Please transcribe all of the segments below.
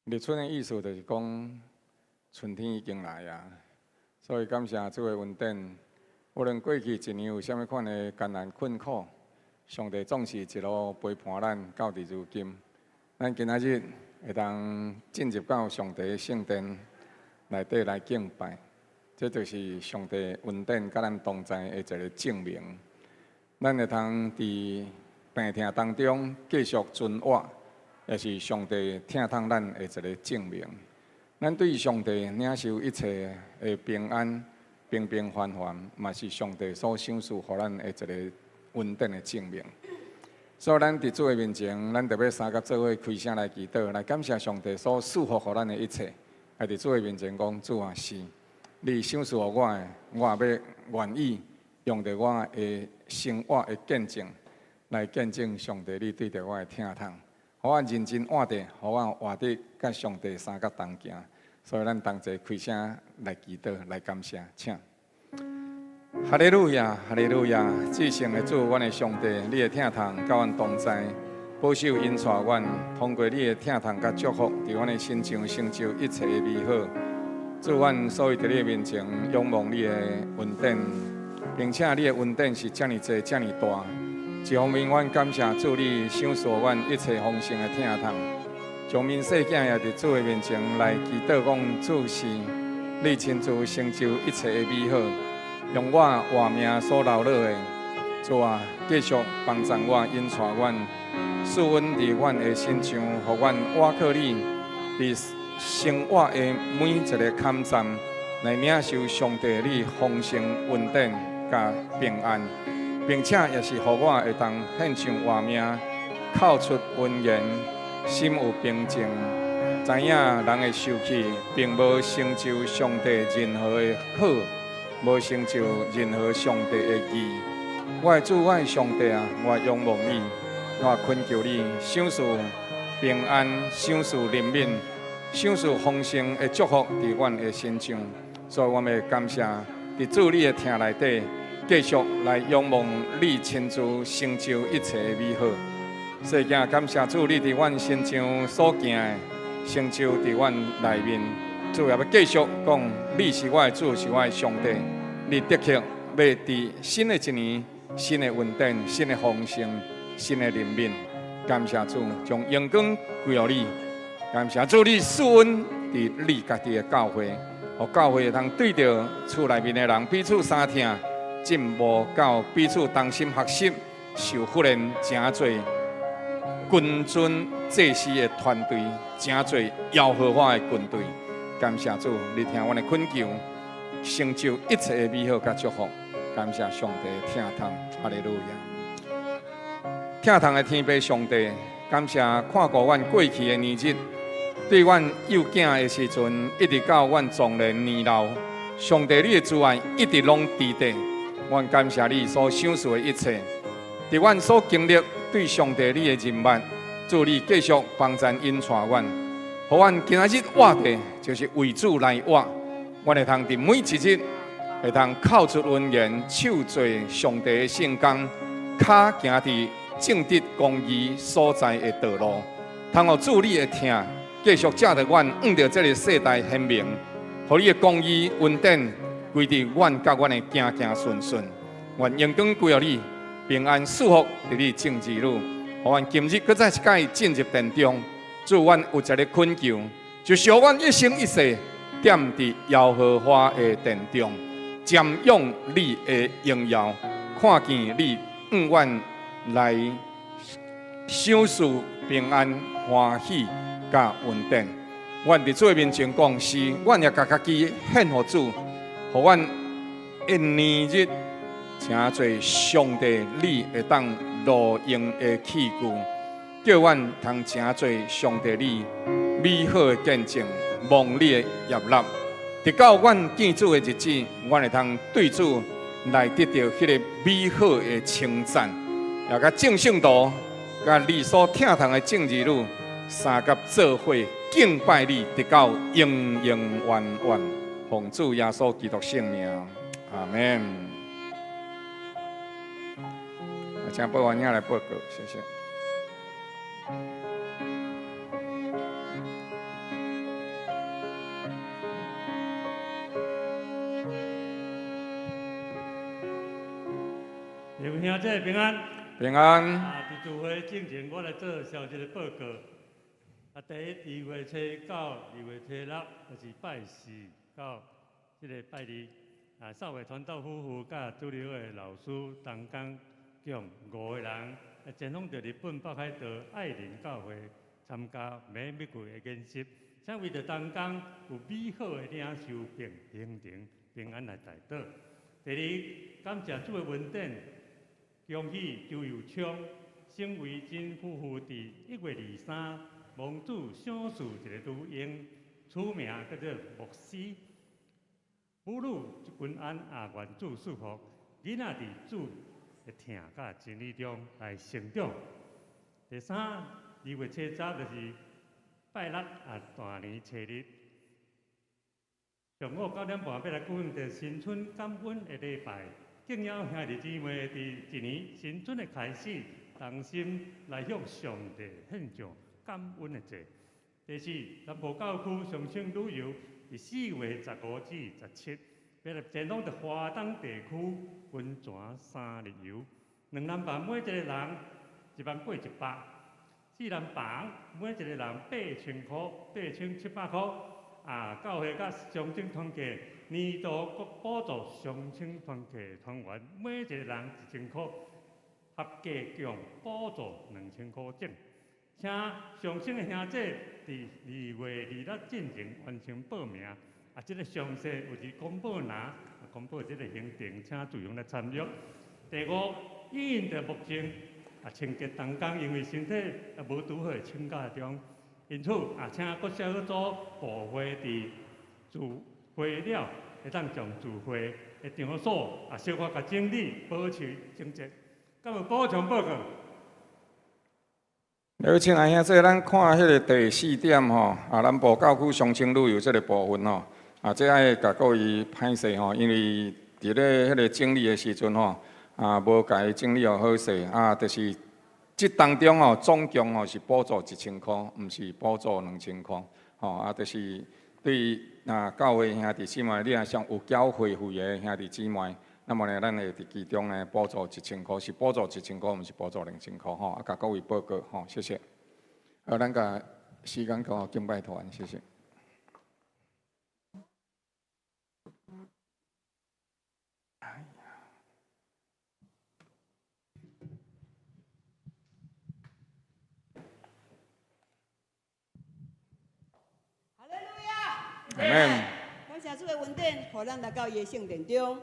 立春的意思就是講春天已經來啊，所以感謝主的恩典。無論過去一年有啥物款的艱難困苦，上帝總是一路陪伴咱到佇如今。咱今仔日會當進入到上帝的聖殿內底來敬拜，這就是上帝恩典佮咱同在的一個證明。咱會通佇病痛當中繼續存活，也是上帝疼痛咱的一個證明。咱對上帝領受一切的平安、平平凡凡，嘛是上帝所賞賜予咱的一個恩典的證明。所以，咱佇主的面前，咱著欲三佮做伙開聲來祈禱，來感謝上帝所賜福予咱的一切。來佇主的面前講：主啊，是你賞賜予我的，我也欲願意用著我的生活的見證，來見證上帝你對著我的疼痛，予我認真活著，予我活得佮上帝相佮同行。所以，咱同齊開聲來祈禱，來感謝，請。哈利路亞，哈利路亞！至聖的主，阮的上帝，你的疼痛佮阮同在，保守引帶阮，通過你的疼痛佮祝福，佇阮的身上成就一切的美好。主，阮所以佇你的面前仰望你的恩典，並且你的恩典是遮爾濟、遮爾大。一方面，阮感謝主你賞賜阮一切豐盛的疼痛，將面細囝也佇主的面前來祈禱，講主是你親自成就一切的美好。用我活命所留落的，主啊，繼續幫助我，引帶阮，賜恩佇阮的身上，予阮倚靠你，佇生活的每一个坎站，來領受上帝你豐盛恩典佮平安，並且也是予我會當獻上活命，口出恩言，心有平靜，知影人的受氣並無成就上帝任何的好。無成就任何上帝的義。我的主，我的上帝啊，我仰望你，我懇求你，賞賜平安，賞賜憐憫，賞賜豐盛的祝福佇阮的身上。所以，我欲感謝佇主你的疼內底，繼續來仰望你親自成就一切的美好。細囝感謝主，你佇阮身上所行的，成就佇阮內面。主也欲繼續講，你是我的主，是我的上帝。你的確欲佇新的一年、新的恩典、新的豐盛、新的憐憫。感謝主，將榮光歸予你。感謝主，你賜恩佇你家己的教會，予教會會通對著厝內面的人彼此相疼，進步到彼此同心學習、受訓練，成做君尊祭司的團隊，成做耶和華的軍隊。感謝主，你聽阮的懇求，成就一切的美好佮祝福。感謝上帝疼痛，哈利路亞。疼痛的天父上帝，感謝看顧阮過去的年日，對阮幼囝的時陣，一直到阮壯年年老，上帝你的慈愛一直攏佇底。阮感謝你所賞賜的一切，佇阮所經歷對上帝你的認捌，主你繼續幫贊引帶阮。予阮今仔日活著，就是為主來活。阮會通佇每一日，會通口出恩言，手做上帝的聖工，跤行佇正直公義所在的道路。通予主你的疼，繼續藉著阮，向著這个世代顯明，予你的公義恩典歸佇阮佮阮的子子孫孫。願榮光歸予你，平安賜福佇你眾兒女。予阮今日閣再一擺進入殿中。主，阮有一个懇求，就是予阮一生一世踮佇耶和華的殿中，瞻仰你的榮耀，看見你向阮來賞賜平安、歡喜佮恩典。阮佇主的面前講，是阮也共家己獻予主，予阮的年日成做上帝你會當路用的器具。叫阮通成做上帝你美好的見證，蒙你的悅納。直到阮見主的日子，阮會通對主來得著彼个美好的稱讚，也佮眾聖徒、佮你所疼痛的眾兒女相佮做伙敬拜你，直到永永遠遠。奉主耶穌基督聖名，阿門。請保安兄來報告，謝謝。各位兄弟平安。平安。啊，佇聚會進前，我來做小一个報告。啊，第一，2月初九、2月初六，就是拜四到這个拜二。啊，少偉傳道夫婦佮主日學的老師同工共五个人，啊，前往著日本北海道愛林教會參加美密會的研習，請為著同工有美好的領受並行程平安來代禱。第二，感謝主的恩典，恭喜周佑昌、沈維珍夫婦佇1月23蒙主賞賜一个女嬰，取名叫做牧師。母女均安啊，願主賜福，囡仔佇主的疼佮真理中來成長。第三，2月初十就是拜六啊，大年初日，上午9點半欲來舉行著新春感恩的禮拜，敬邀兄弟姊妹佇一年新春的開始，同心來向上帝獻上感恩的祭。第四，南部教區雙星旅遊，佇4月15至17，欲來前往著華東地區溫泉三日遊。兩男房每一个人1萬八一百，四人房每一个人8000箍，8700箍。啊，教會佮雙青團契年度閣補助雙青團契團員每一个人1000箍，合計共補助2000箍整。請雙青的兄弟佇2月26進前完成報名。啊，這个詳細有佇公布欄，公布這个行程，請自由來參與。第五，因著目前啊清潔同工因為身體啊無拄好的請假中，因此啊，請各小組部會佇聚會了，會當將聚會的場所啊小可共整理，保持整潔。敢有補充報告？好，親愛兄弟，咱看彼个第四點吼，啊，南部教區雙青旅遊這个部分吼，啊，這愛共各位歹勢吼，因為佇咧彼个整理的時陣吼，啊，無共伊整理予好勢，啊，就是這當中吼，總共吼是補助1000箍，毋是補助2000箍，吼，啊，就是對啊教會兄弟姊妹，你若想有繳會費的兄弟姊妹，那麼呢，咱會佇其中呢補助一千箍，是補助一千箍，毋是補助2000箍吼。啊，共各位報告吼，謝謝。好，咱共時間交敬拜團，謝謝。哈利路亞！阿們。感謝主的恩典，予咱來到伊的聖殿中。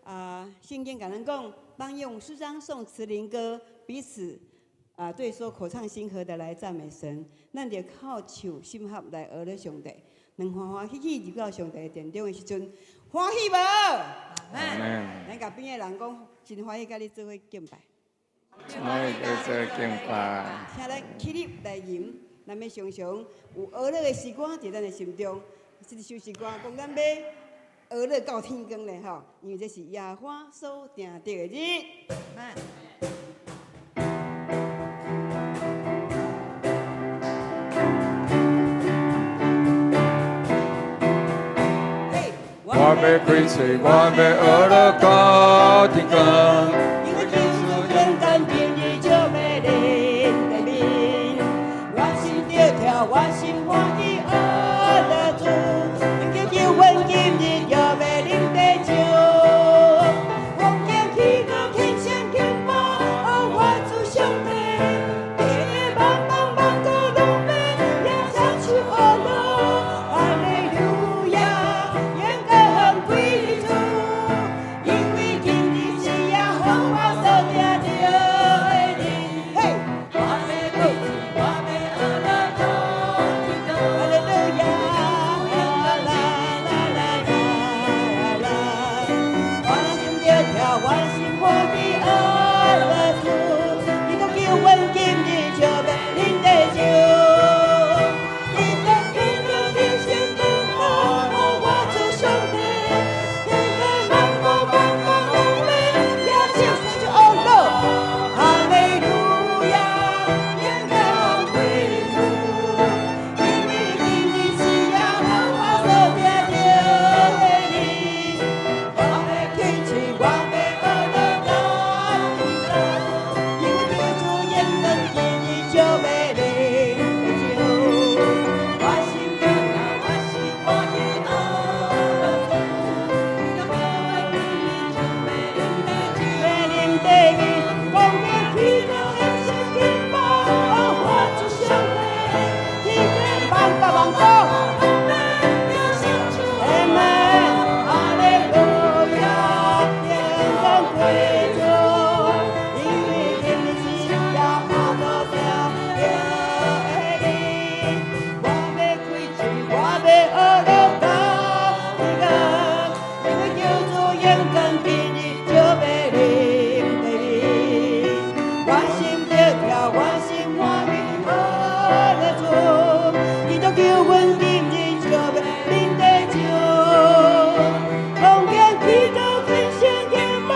啊，聖經共咱講，當用詩章頌詞靈歌，彼此啊對說口唱心和的來讚美神。咱著口唱心合來學咧上帝，兩歡歡喜喜入到上帝的殿中的時陣，歡喜無？阿們。咱共邊的人講，真歡喜佮你做伙敬拜。真歡喜佮你做伙敬拜。請咱起立來吟，咱欲常常有呵咾的詩歌佇咱的心中。這首詩歌講咱欲呵咾到天光咧吼，因為這是耶和華所定得的日。我欲開喙，我欲呵咾到天光。因為救主勇敢，今日就欲臨的面，我心著跳，我心歡喜呵咾主，因為救阮今日就欲啉茶酒。風景起舞，輕聲敬拜，我主上帝，地茫茫萬國攏欲也唱唱呵咾，哈利路亞，榮耀歸予主，因為今日是耶和華所定得的日。嘿，我欲開喙，我欲呵咾到天光。哈利路亞，啦啦啦啦啦，我心著跳，我心歡喜呵咾主，基督救阮今日就欲啉茶酒。基督基督天上敬拜，我主上帝，天地萬國萬國攏欲也唱唱呵咾，哈利路亞，榮耀歸主，因為今日是耶和華所定得的日。我欲開喙，我欲呵咾主，因為今日是耶和華所定的日，我欲開嘴，我欲學樂到天光，因為救主永遠今日就欲臨地面，我心著跳，我心歡喜學樂主，基督救阮今日就欲臨地上，恭敬祈禱虔誠仰望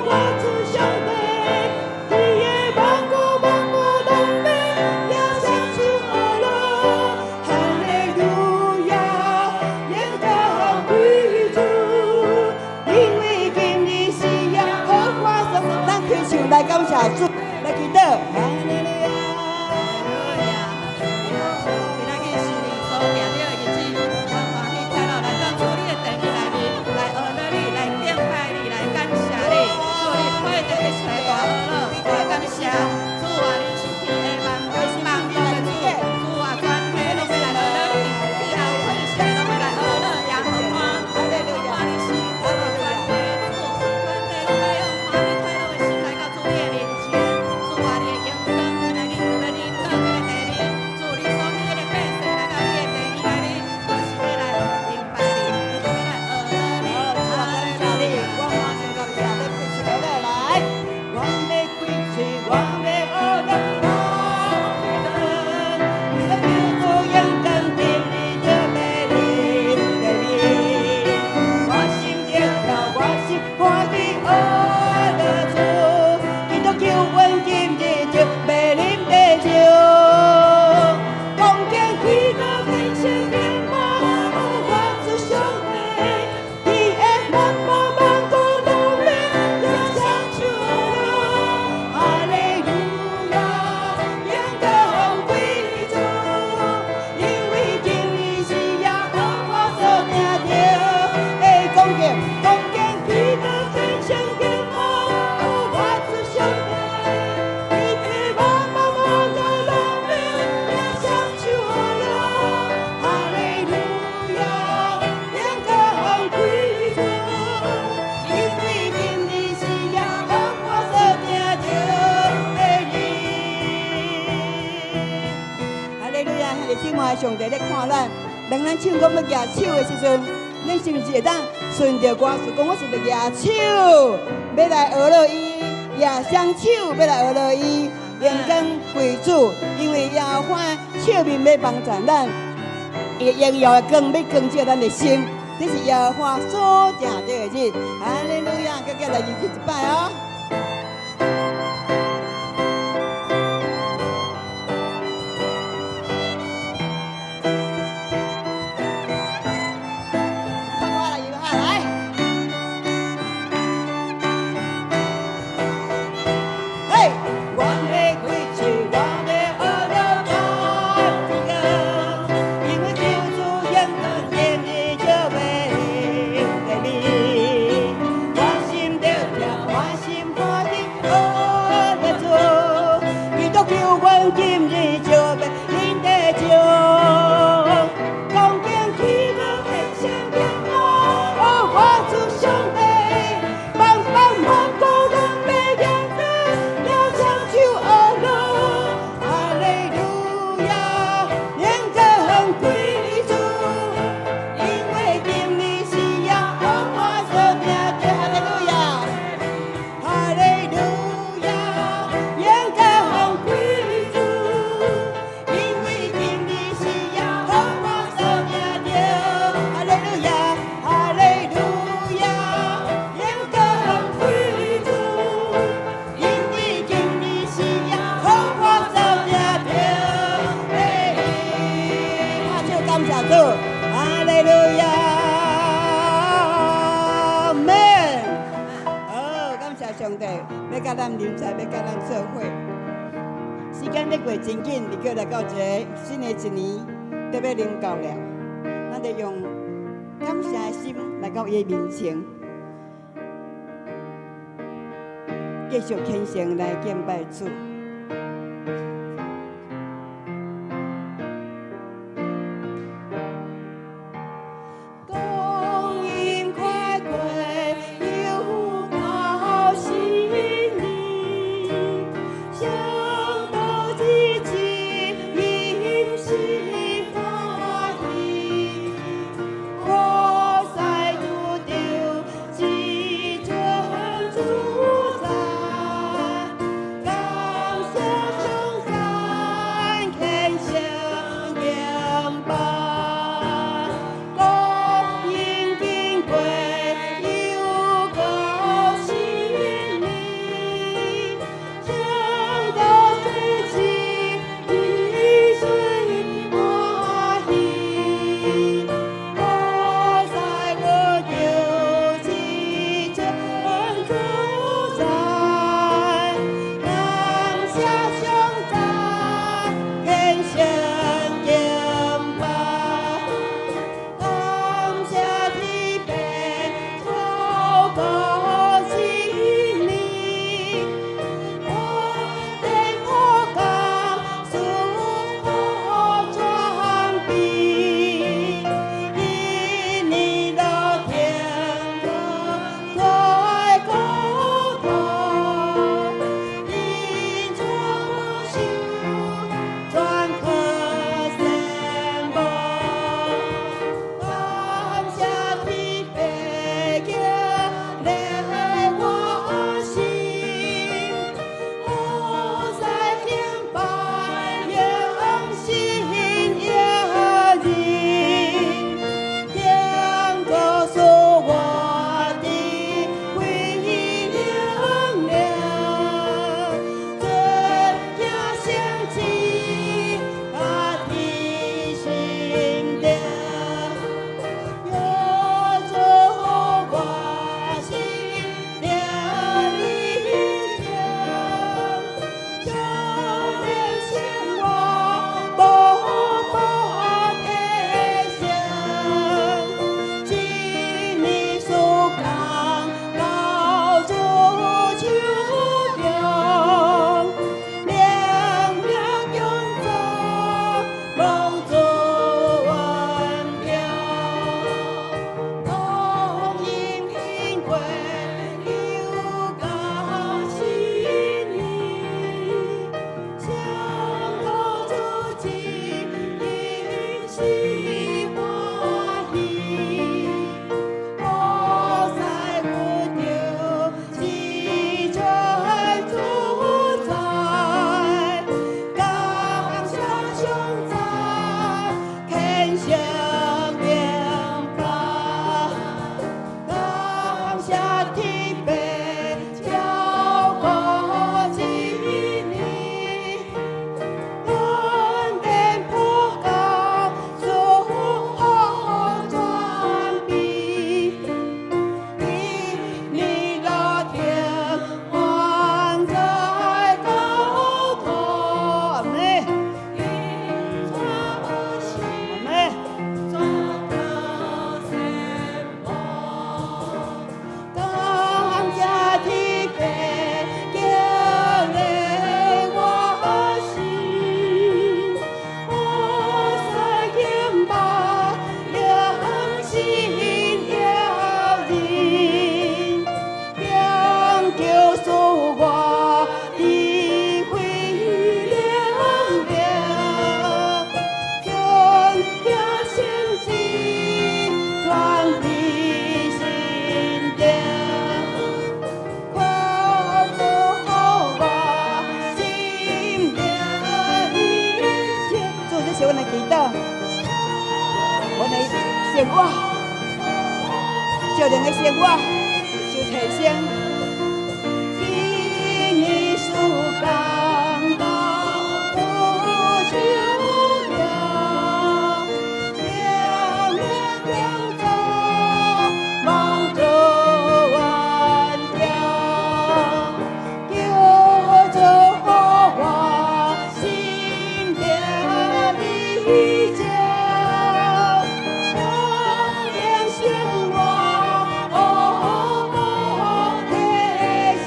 我主上帝，伊的萬國萬國攏欲舉雙手學樂，哈利路亞，榮耀歸主，因為今日是耶和華所，咱開唱來感謝主，來祈禱，哈利路亞。今仔日是你所定的日子，阮歡喜快樂來到主你的殿宇內面，來學樂你，來敬拜你，來感謝你。主你配得一切大學樂，來感謝。主啊，你是天的萬軍萬國的主，主啊，全地攏欲來學樂你，天後天時攏欲來學樂耶和華。耶和華你是全地的主，全地攏欲用歡喜快樂的心來到主你的面前。主啊，你的榮光今仔日就欲臨到這個地面，主你所喜悅的百姓來到你的殿宇內面，就是欲來敬拜你，就是欲來學樂你。好，主啊，感謝你，我歡喜感謝你，開喙學樂來，我欲開喙，我欲學樂到天光，因為救主永遠今日就欲臨地面，我心著跳，我心歡喜學樂主，基督救阮今日就欲臨地上，恭敬祈禱虔誠仰望我主上帝，伊的萬邦萬國攏欲舉雙手學樂，哈利路亞，榮耀歸主，因為今日是耶和華所定的，恭敬恭敬祈禱虔誠仰望我主上帝，伊的萬邦萬國攏欲舉雙手學樂，哈利路亞，榮耀歸主，因為今日是耶和華所定的日。哈利路亞，兄弟姊妹，上帝咧看咱，當咱唱講欲舉手的時陣，咱是毋是會當順著歌詞講，我是欲舉手，欲來學樂伊，舉雙手欲來學樂伊，榮光歸主，因為耶和華笑面欲幫助咱，伊榮耀的光欲光照咱的心，這是耶和華所定的日。哈利路亞，閣來認真一擺哦。快快來，來。嘿，我欲開嘴，我欲學樂到天光，因為救主永遠今日就欲臨地面，我心著跳，我心歡喜學樂主，基督救阮今日就欲臨地上，恭敬祈禱虔誠仰望我主上帝，萬邦萬國攏欲舉雙手學樂，哈利路亞，榮耀歸主，因為今日是耶和華所定的，哈利路亞，哈利路亞，榮耀歸主，因為今日是耶和華所定的，哈利路亞，哈利路亞，榮耀歸主，因為今日是耶和華所定的。拍手感謝主，哈利路亞，阿們。好，感謝上帝，欲佮咱臨在，欲佮咱做伙。時間咧過真緊，就叫來到一個新的一年，就欲臨到了。咱就用感謝的心來到伊的面前，繼續虔誠來敬拜主。光陰快過又屬靈的生活受提升。主耶穌降到主手了，靈命中望做完了，叫做我心的理解，屬靈生活提升。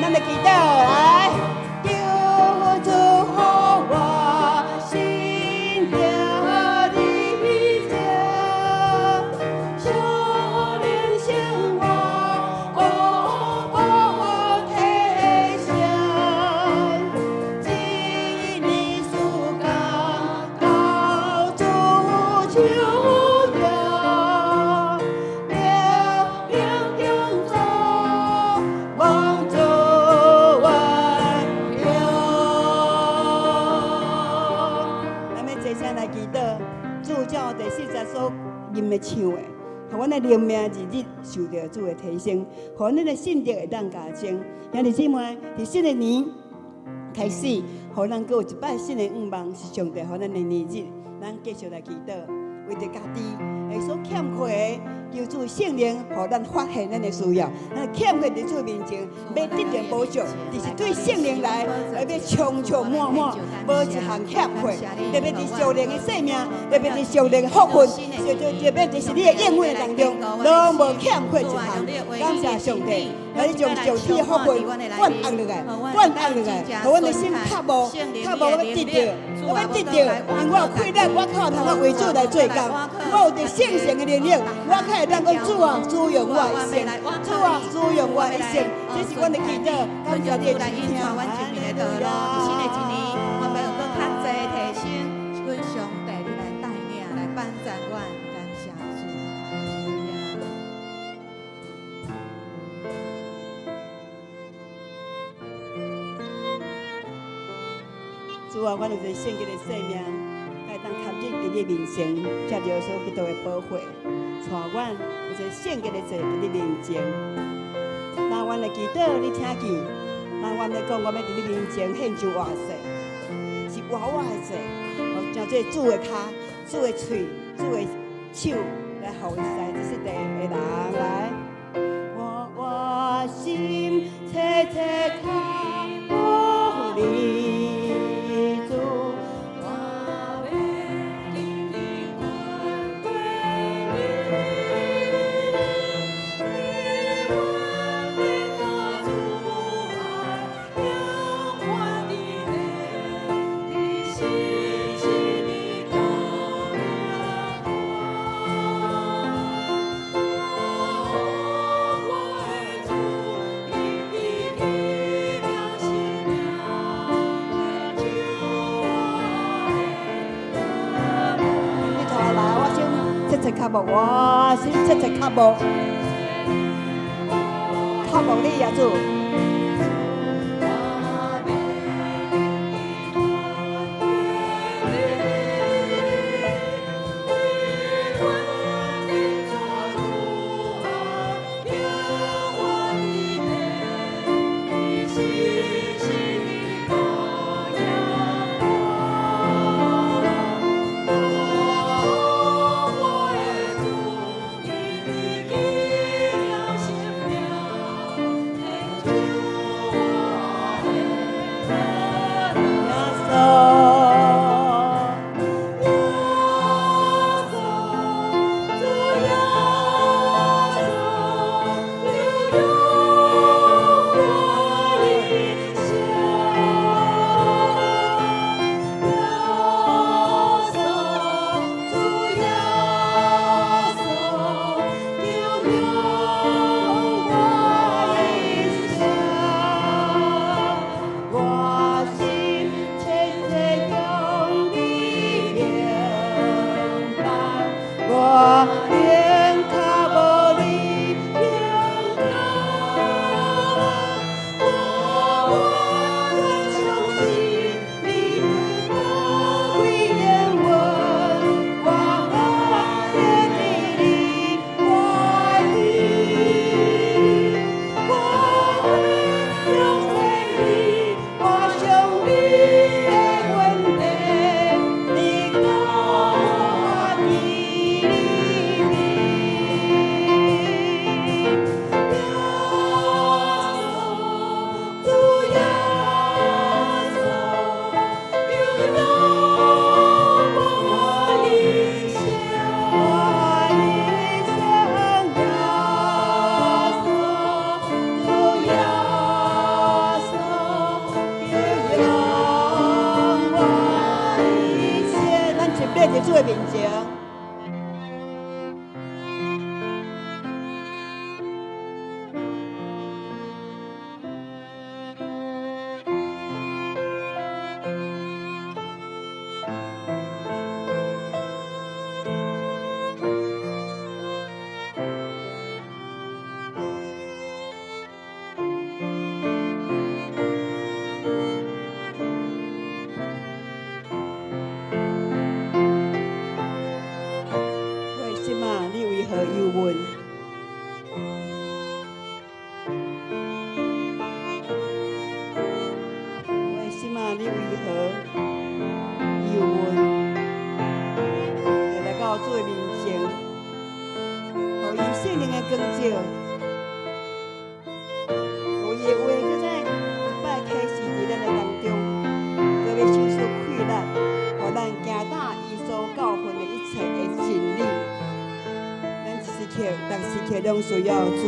咱來祈禱來，求主予我心定理解，屬靈生活提升，主耶穌降到主手了，靈命中望做完了。咱欲齊聲來祈禱，主照第四節所吟的唱的，予阮的靈命日日受著主的提升，予阮的信德會當加增。兄弟姊妹，佇新的年開始，予咱閣有一擺新的願望，是上帝予咱的年日，咱繼續來祈禱，為著家己的所欠缺的，求主聖靈予咱發現咱的需要，咱欠缺佇主面前，欲得著補償，就是對聖靈來，欲充充滿滿，無一項欠缺。特別佇屬靈的生命，特別佇屬靈的福分，特別就是你的應允的當中，攏無欠缺一項。感謝上帝，來你將上天的福分灌壓落來，灌壓落來，予阮的心渴慕，渴慕欲得著，我欲得著，因為我有氣力，我較有通好為主來做工，我有著聖神的能力，我較會當講主啊，使用我的一生，主啊，使用我的一生，這是阮的祈禱，感謝你的傾聽。帶阮前面的道路，新的一年，我們有閣較濟提升，阮上帝你來帶領，來幫助阮，感謝主。哈利路亞。主啊，阮有一个聖潔的生命，會當堪日佇你面前，藉著耶穌基督的寶血，帶阮有一個聖潔的祭佇你面前。當阮的祈禱，你聽見；當阮咧講，我欲佇你面前獻上活祭，是活活的祭，將這主的跤、主的喙、主的手來服侍這世地的人來。我心切切渴慕你主，我欲緊緊跟隨你，你阮的主愛，永遠的你深深的膏我的主，因你奇妙生命，拯救我的你帶來，我心切切渴慕，我心切切渴慕，渴慕你啊主。我欲緊緊跟隨你，你阮的主愛，永遠的你深深的膏我，我的主，因你奇妙生命，拯救佇主的面前。为什么你为何忧闷？为什么你为何忧闷？就来到主的面前，予伊圣灵的光照，予伊的话阁再一摆启示伫咱的当中，阁欲赏赐气力，予咱行踏伊所教训的一切的真理。咱一时刻、逐时刻拢需要主，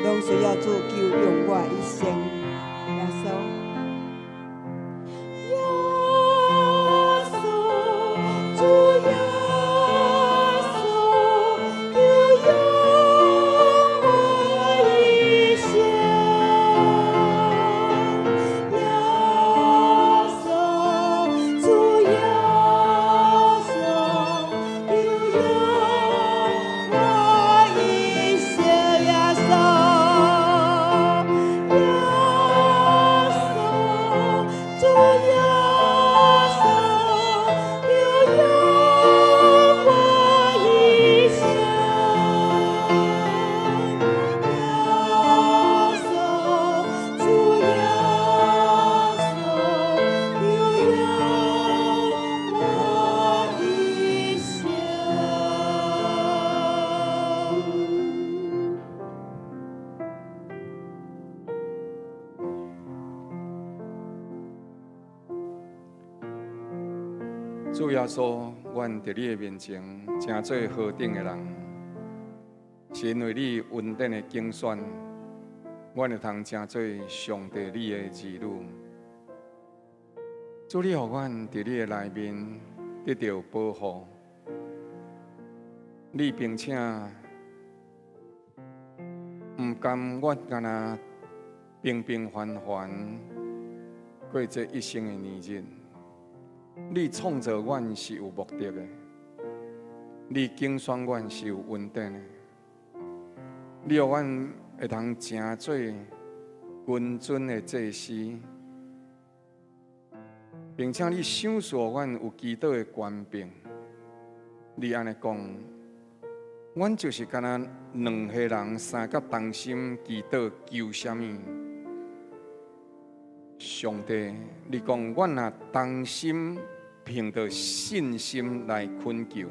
拢需要主救用我一生。耶稣，耶稣，主耶稣，救用我一生。耶稣，主耶稣，救用我一生。耶稣，耶稣，主耶稣，救用我一生。耶稣，主耶稣，救用我一生。主耶稣，阮伫你的面前，成做何等的人，是因为你恩典的拣选，阮会通成做上帝你的儿女。主，你予阮伫你的内面得到保护，你并且毋甘阮干焦平平凡凡过这一生的年日。你创造阮是有目的的，你拣选阮是有恩典的，你予阮会通成做君尊的祭司，并且你赏赐阮有祈祷的权柄。你按呢讲，阮就是干焦两个人三甲同心祈祷求啥物？上帝，你讲阮若同心凭著信心来恳求，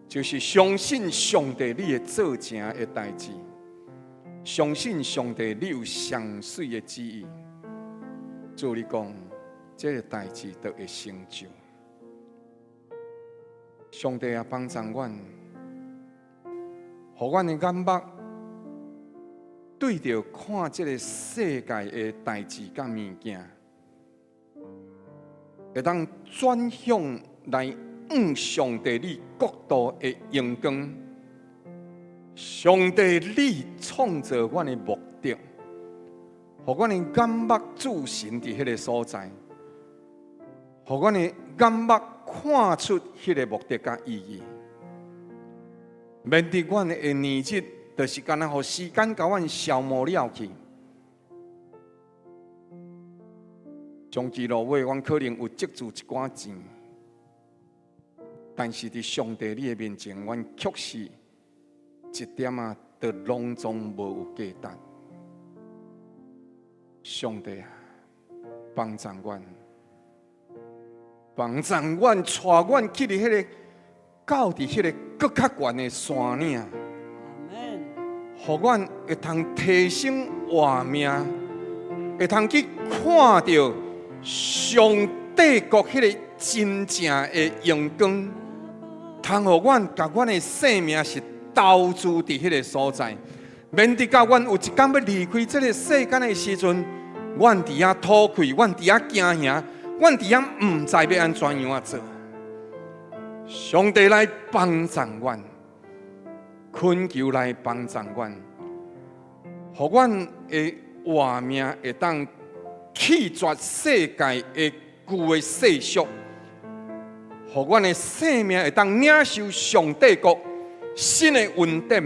就是相信上帝你会做成的代志，相信上帝你有上媠的旨意。主你讲，这个代志就会成就。上帝啊，帮助阮，予阮的眼目对著看这个世界的代志佮物件，会当转向来向上帝你国度的荣光。上帝你创造阮的目的，予阮的眼目注神伫彼个所在，予阮的眼目看出彼个目的佮意义，免得阮的年日就是干焦予时间共阮消磨了去。终其落尾，阮可能有积聚一寡钱，但是伫上帝你的面前，阮却是一点仔都拢总无有价值。上帝啊，帮助阮，帮助阮，带阮去伫彼个到伫彼个阁较悬的山岭，予阮会通提升活命，会通去看著上帝国彼个真正的荣光，通予阮共阮的性命是投资伫彼个所在，免得到阮有一天欲离开这个世间的时阵，阮伫遐吐气，阮伫遐惊吓，阮伫遐毋知欲按怎样仔做。上帝來幫助阮，懇求來幫助阮，予阮的活命會當棄絕世界的舊的世俗，予阮的生命會當領受上帝國新的恩典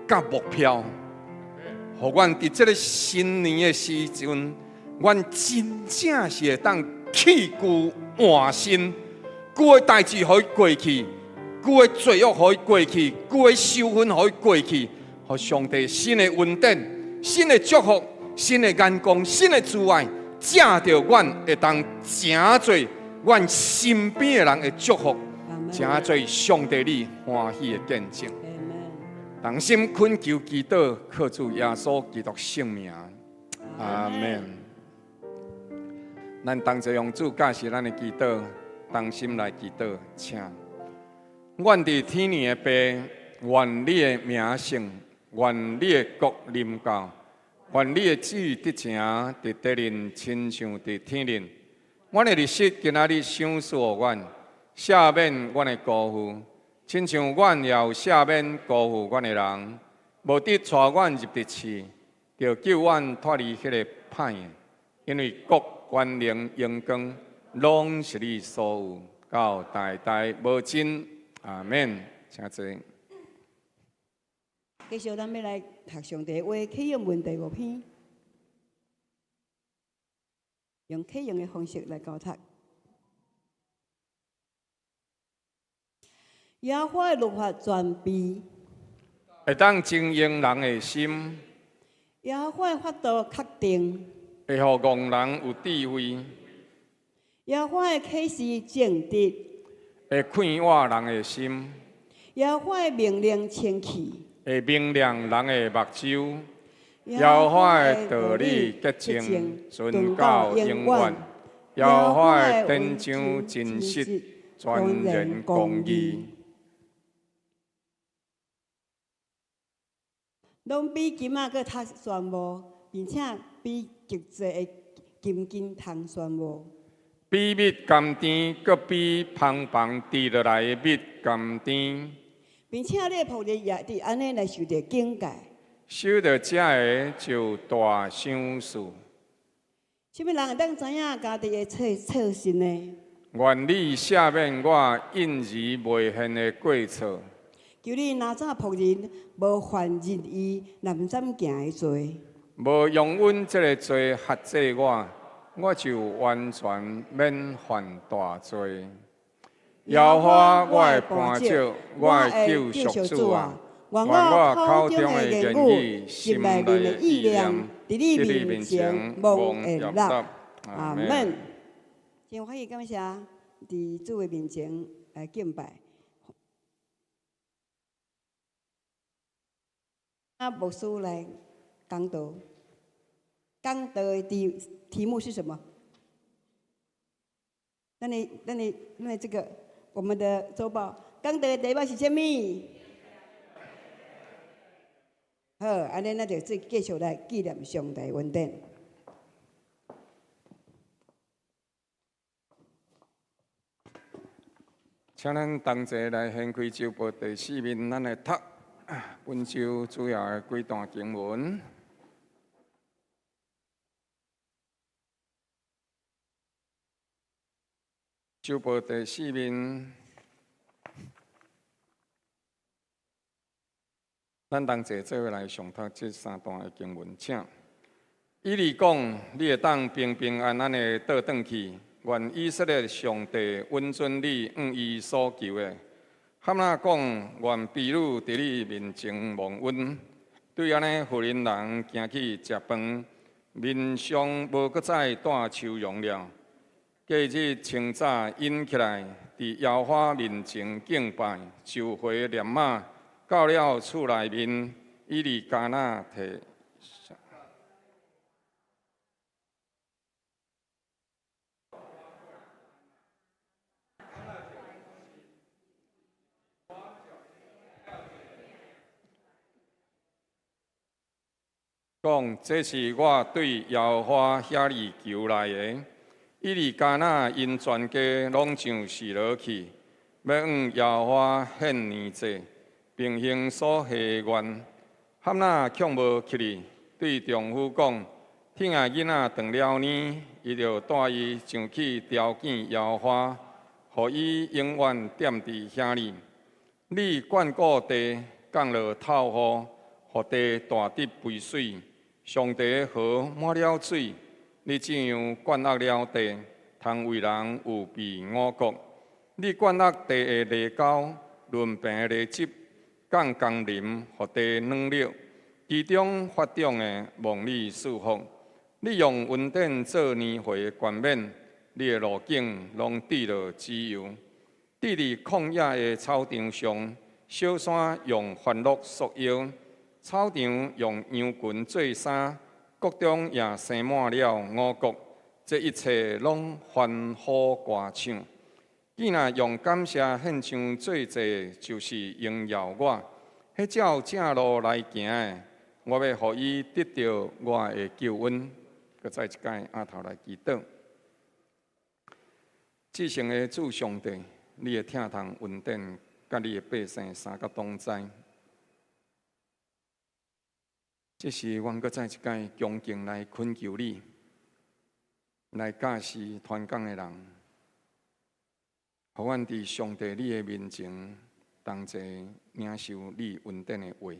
佮目標，予阮佇這个新年的時陣，阮真正是會當棄舊換新，舊的代誌予伊過去，舊的罪惡予伊過去，舊的仇恨予伊過去，予上帝新的恩典、新的祝福、新的眼光、新的慈愛，藉著阮會當成做阮身邊的人的祝福，成做上帝你歡喜的見證。同心懇求祈禱，靠主耶穌基督聖名，阿門。咱同齊用主教示咱的祈禱，同心來祈禱，請。阮佇天裡的父，願你的名聖，願你的國臨到，願你的旨意得成，佇地面親像佇天頂。阮的日食今仔日賞賜予阮，赦免阮的辜負，親像阮也有赦免辜負阮的人。無得帶阮入佇試，著救阮脫離彼个歹的。因為國、權能、榮光，攏是你所有，到代代無盡。阿門。請坐。繼續，咱欲來讀上帝話，啟應文第五篇，用啟應的方式來交讀。耶和華的律法全備，會當經營人的心；耶和華的法度確定，會予戇人有智慧；耶和華的啟示正直，會快活人的心；耶和華的命令清氣，會明亮人的目睭。耶和華的道理潔淨，存到永遠。耶和華的典章真實，全然公義。攏比金仔閣較炫目，並且比極濟的金金通炫目。比蜜甘甜，閣比蜂房滴落來的蜜甘甜。並且你的僕人也佇按呢來受著警戒。收著這个就大賞賜。啥物人會當知影家己的錯錯失呢？願你赦免我隱而未現的過錯。求你哪早僕人無犯任意濫斬行的罪。無容允這个罪轄制我，我就完全免犯大罪。耶和華我的磐石，我的救贖主啊，願我口中的言語、心內的意念，佇你面前蒙悅納。阿門。真歡喜感謝佇主的面前來敬拜。啊，牧師來講道，講道的題目是什麼？咱的、咱的、咱的這個我們的週報，講道的題目是啥物？好，按呢，咱就繼續來紀念上帝恩典。請咱同齊來掀開週報第四面，咱來讀本週主要的幾段經文。週報第四面，咱同齊做伙來誦讀這三段的經文，請。以利講：你會當平平安安的倒轉去，願以色列上帝允准你向伊所求的。哈拿講：願婢女佇你面前蒙恩。對按呢，婦人人行去食飯，面上無閣再帶愁容了。隔日清早𪜶起來，佇耶和華面前敬拜，就回喇瑪，到了厝內面，以利加拿提。講，這是我對耶和華遐裡求來的。以利加拿𪜶全家攏上示羅去，欲向耶和華獻年祭，並行所許的願。哈娜卻無起來，對丈夫講：疼愛囡仔斷了奶，伊就帶伊上去朝見耶和華，予伊永遠踮佇遐裡。你眷顧地，降落透雨，予地大得肥水。上帝的河滿了水，你這樣灌壓了地，通為人預備五穀。你灌壓地的犁溝、崙平的犁汁，降甘霖，予地軟弱。其中發長的，蒙你賜福。你用恩典做年歲的冠冕，你的路徑攏滴落脂油。佇佇曠野的草場上，小山用歡樂束腰，草場用羊群做衫，谷中也生滿了五穀。這一切攏歡呼歌唱。既若用感謝獻上做祭，就是榮耀我。彼照正路來行的，我欲予伊得著我的救恩。閣再一擺阿頭來祈禱。至聖的主上帝，你的疼痛恩典，佮你的百姓三角同在。這時，阮閣再一擺恭敬來懇求你，來教示傳講的人，予阮佇上帝你的面前同齊領受你恩典的話，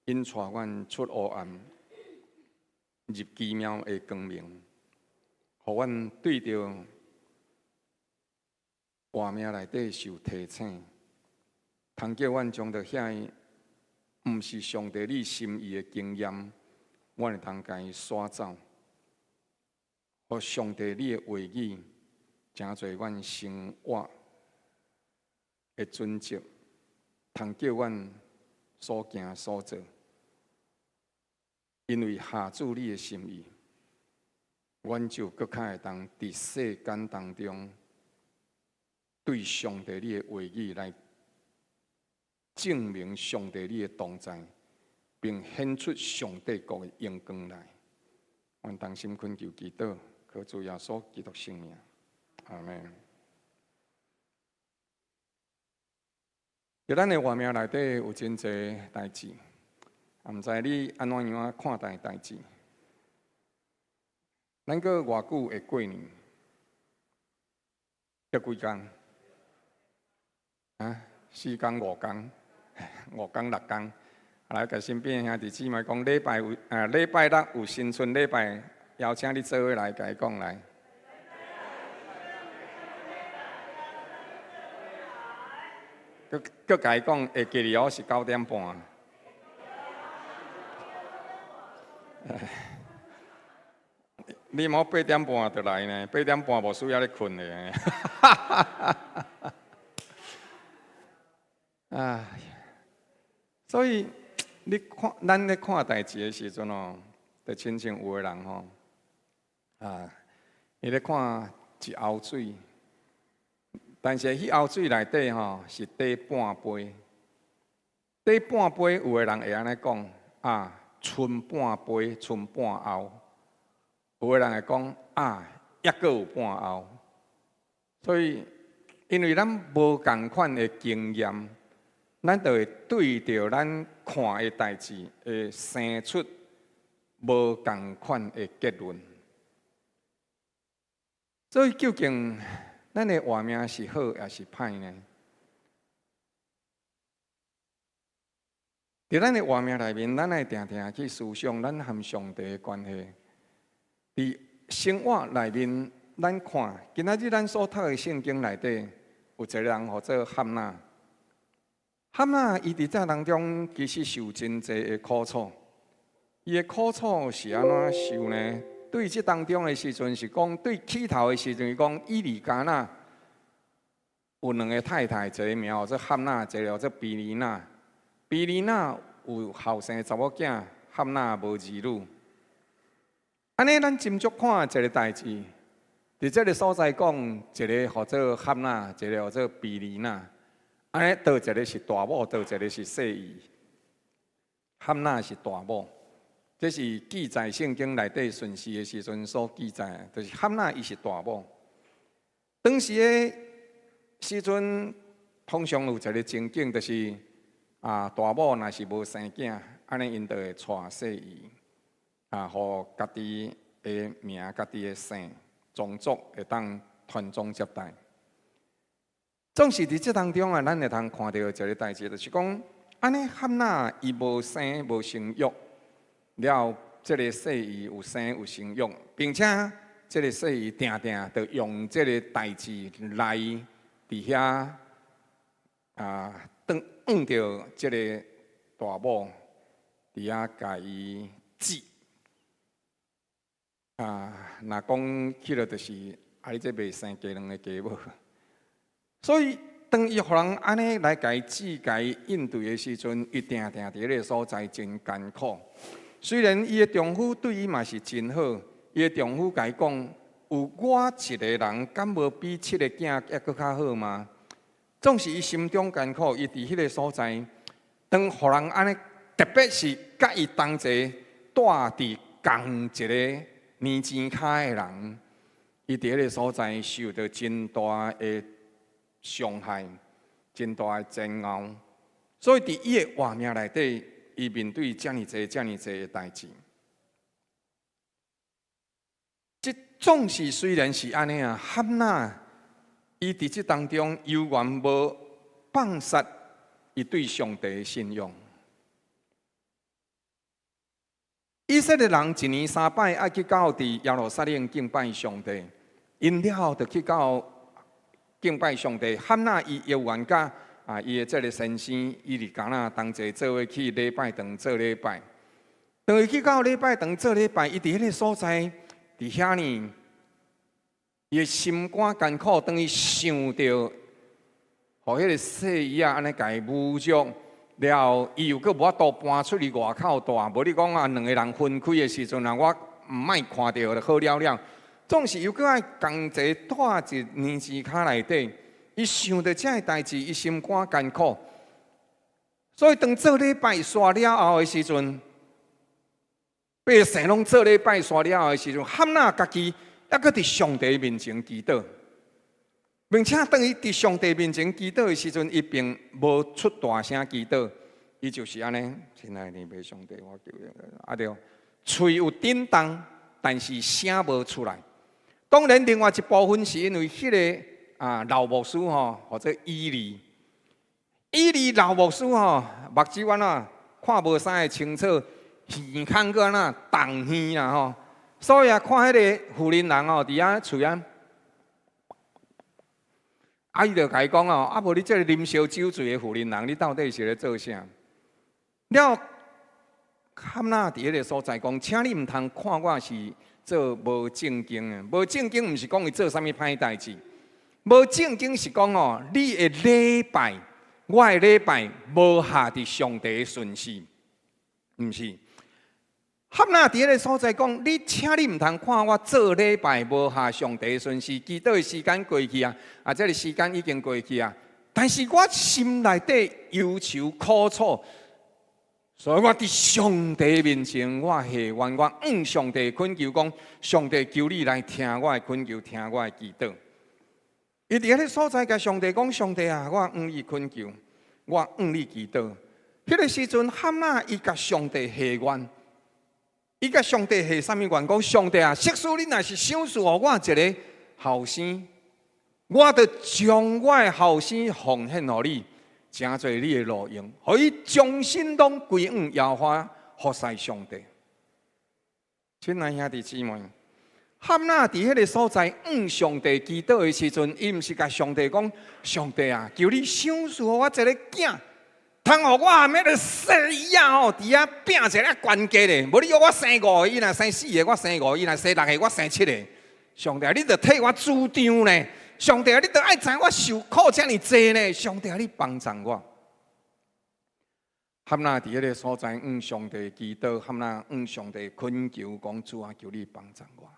引帶阮出黑暗，入奇妙的光明，予阮對著活命內底受提醒，通叫阮將著遐個毋是上帝你心意的經驗，阮會通共伊徙走。予上帝你的話語，成做阮生活的準則，通叫阮所行所做，因為合主你的心意，阮就閣較會當佇世間當中，對上帝你的話語來證明上帝你的同在，並顯出上帝國的榮光來。阮同心懇求祈禱，靠主耶穌基督聖名，阿們。佇咱的活命內底有真濟代誌，也毋知你按怎樣看待代誌。咱閣偌久會過年？閣幾工？啊，四工五工，五工六工。來，共身邊兄弟姊妹講，禮拜有啊，禮拜六有新春禮拜，邀請你做伙來，共伊講來。閣閣共伊講，會記哩哦，是九點半。你莫八點半就來呢，八點半無需要咧睏咧。哎，所以你看，咱咧看代誌的時陣哦，就親像有的人吼，啊，伊咧看一甌水，但是彼甌水內底吼是短半杯，短半杯有的人會按呢講啊，剩半杯，剩半甌。有的人會講啊，猶閣有半甌。所以，因為咱無仝款的經驗，咱就會對著咱看的代誌，會生出無仝款的結論。所以，究竟咱的活命是好抑是歹呢？佇咱的活命內面，咱愛定定去思想咱和上帝的關係。佇生活內面，咱看今仔日咱所讀的聖經內底，有一個人號做哈拿。哈拿伊佇這當中其實受真濟的苦楚。伊的苦楚是按怎受呢？對這當中的時陣是講，對起頭的時陣是講，以利加拿有兩個太太，一個名號做哈拿，一個號做毗尼拿。毗尼拿有後生查某囝，哈拿無兒女。按呢，咱斟酌看一個代誌，佇這个所在講，一個號做哈拿，一個號做毗尼拿。按呢，佗一个是大某，佗一个是細姨。哈拿是大某，這是記載聖經內底順序的時陣所記載，就是哈拿伊是大某。當時的時陣通常有一个情景，就是啊，大某若是無生囝，按呢𪜶就會娶細姨，啊，予家己的名、家己的姓、宗族會當傳宗接代。總是佇這當中啊，咱會通看著一个代誌，就是講，按呢哈娜伊無生無生育，了這个細姨有生有生育，並且這个細姨定定就用這个代誌來佇遐啊，當向著這个大某佇遐共伊指啊，若講起來就是啊，你這袂生雞卵的雞母。所以當伊予人按呢來共伊指、共伊應對的時陣，伊定定佇彼个所在真艱苦。雖然伊的丈夫對伊嘛是真好，伊的丈夫共伊講：有我一个人，敢無比七个囝猶閣較好嗎？總是伊心中艱苦，伊佇彼个所在，當予人按呢，特別是佮伊同齊蹛佇仝一个年錢跤的人，伊佇彼个所在受著真大的傷害，真大的煎熬。所以佇伊的活命內底，伊面對遮爾濟、遮爾濟的代誌。這總是雖然是按呢啊，哈娜伊佇這當中猶原無放殺伊對上帝的信仰。以色列人一年三擺愛去到佇耶路撒冷敬拜上帝，𪜶了後就去到敬拜上帝。哈娜伊猶原佮啊，伊的這个先生以利加拿同齊做伙去禮拜堂做禮拜。當伊去到禮拜堂做禮拜，伊佇彼个所在，佇遐呢，伊的心肝艱苦。當伊想著，予彼个細姨仔按呢共伊侮辱了後，伊又閣無法度搬出去外口蹛。無你講啊，兩个人分開的時陣啊，我毋愛看著就好了了。總是又閣愛仝齊蹛一年錢跤內底，伊想著這个代誌，伊心肝艱苦。所以當做禮拜煞了後的時陣，百姓攏做禮拜煞了後的時陣，哈娜家己猶閣佇上帝面前祈禱，並且當伊佇上帝面前祈禱的時陣，伊並無出大聲祈禱，伊就是按呢，親愛的天父上帝，我求你，啊對，喙有振動，但是聲無出來。當然，另外一部分是因為彼个啊老牧師吼，號做以利，以利老牧師吼，目睭按怎看無啥會清楚，耳孔閣按怎動耳啦吼，所以啊，看彼个婦人人吼，佇遐喙啊，啊，伊就共伊講哦，啊無你這个啉燒酒醉的婦人人，你到底是咧做啥？了，哈娜佇彼个所在講，請你毋通看我是做無正經的，無正經毋是講伊做啥物歹代誌，無正經是講哦，你的禮拜，我的禮拜無合佇上帝的順序，毋是。哈娜佇彼个所在講，你請你毋通看我做禮拜無合上帝的順序，祈禱的時間過去啊，啊，這个時間已經過去啊，但是我心內底憂愁苦楚。所以我佇上帝面前，我下願，我向上帝懇求講：上帝求你來聽我的懇求，聽我的祈禱。伊佇彼个所在，共上帝講：上帝啊，我向你懇求，我向你祈禱。彼个時陣，哈娜伊共上帝下願，伊共上帝下啥物願？講上帝啊，設使你若是賞賜予我一个後生，我就將我的後生奉獻予你。成做你的奴傭，予伊終身攏歸向耶和華服侍上帝。親愛兄弟姊妹，哈娜佇彼个所在向上帝祈禱的時陣，伊毋是共上帝講：上帝啊，求你賞賜予我一个囝，通予我和彼个細姨仔吼，佇遐拚一个懸低咧。無你予我生五个，伊若生四个，我生五个；伊若生六个，我生七个。上帝啊，你著替我主張呢。上帝啊，你著愛知我受苦遮爾濟呢。上帝啊，你幫助我。哈娜佇彼个所在向上帝祈禱，哈娜向上帝懇求，講主啊，求你幫助我。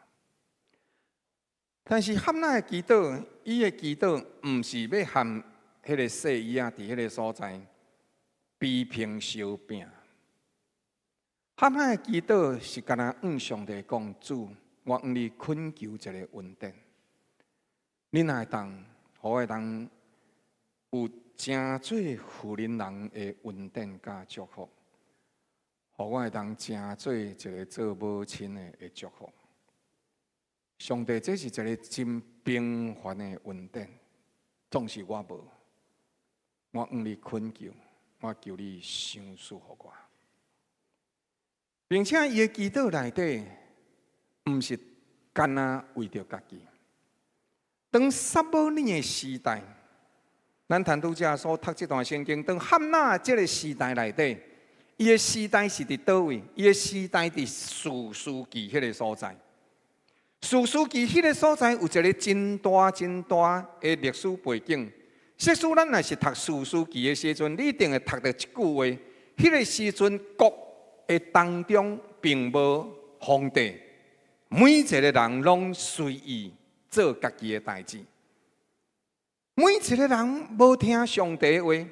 但是哈娜的祈禱，伊的祈禱毋是欲和彼个細姨仔佇彼个所在比拼相拚。哈娜的祈禱是干焦向上帝講，主，我向你懇求一个恩典。你若會當，予我會當有成做婦人人的恩典佮祝福，予我會當成做一个做母親的祝福。上帝，這是一个真平凡的恩典，總是我無，我向你懇求，我求你賞賜予我，並且伊的祈禱內底，毋是干焦為著家己。當撒母耳的時代，咱談拄才所讀這段聖經，當哈拿這个時代內底，伊的時代是佇佗位？伊的時代佇士師記彼个所在。士師記彼个所在有一个真大真大的歷史背景。假使咱若是讀士師記的時陣，你一定會讀著一句話：彼个時陣國的當中並無皇帝，每一个人攏隨意做家己的代誌。每一个人無聽上帝話，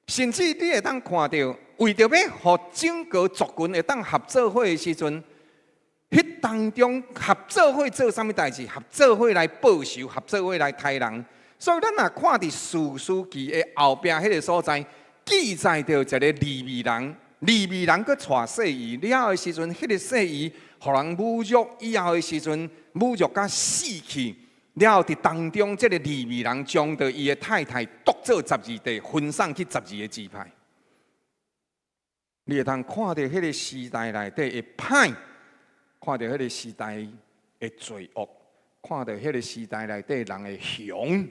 甚至你會當看著，為著欲予整個族群會當合做伙的時陣，彼當中合做伙做啥物代誌？合做伙來報仇，合做伙來刣人。所以咱若看佇士師記的後壁彼个所在，記載著一个利未人，利未人閣娶細姨了的時陣，彼个細姨予人侮辱以後的時陣，侮辱甲死去。了後佇當中，這个利未人將著伊的太太奪做十二塊，分送去十二个支派。你會通看著彼个時代內底的歹，看著彼个時代的罪惡，看著彼个時代內底人的凶。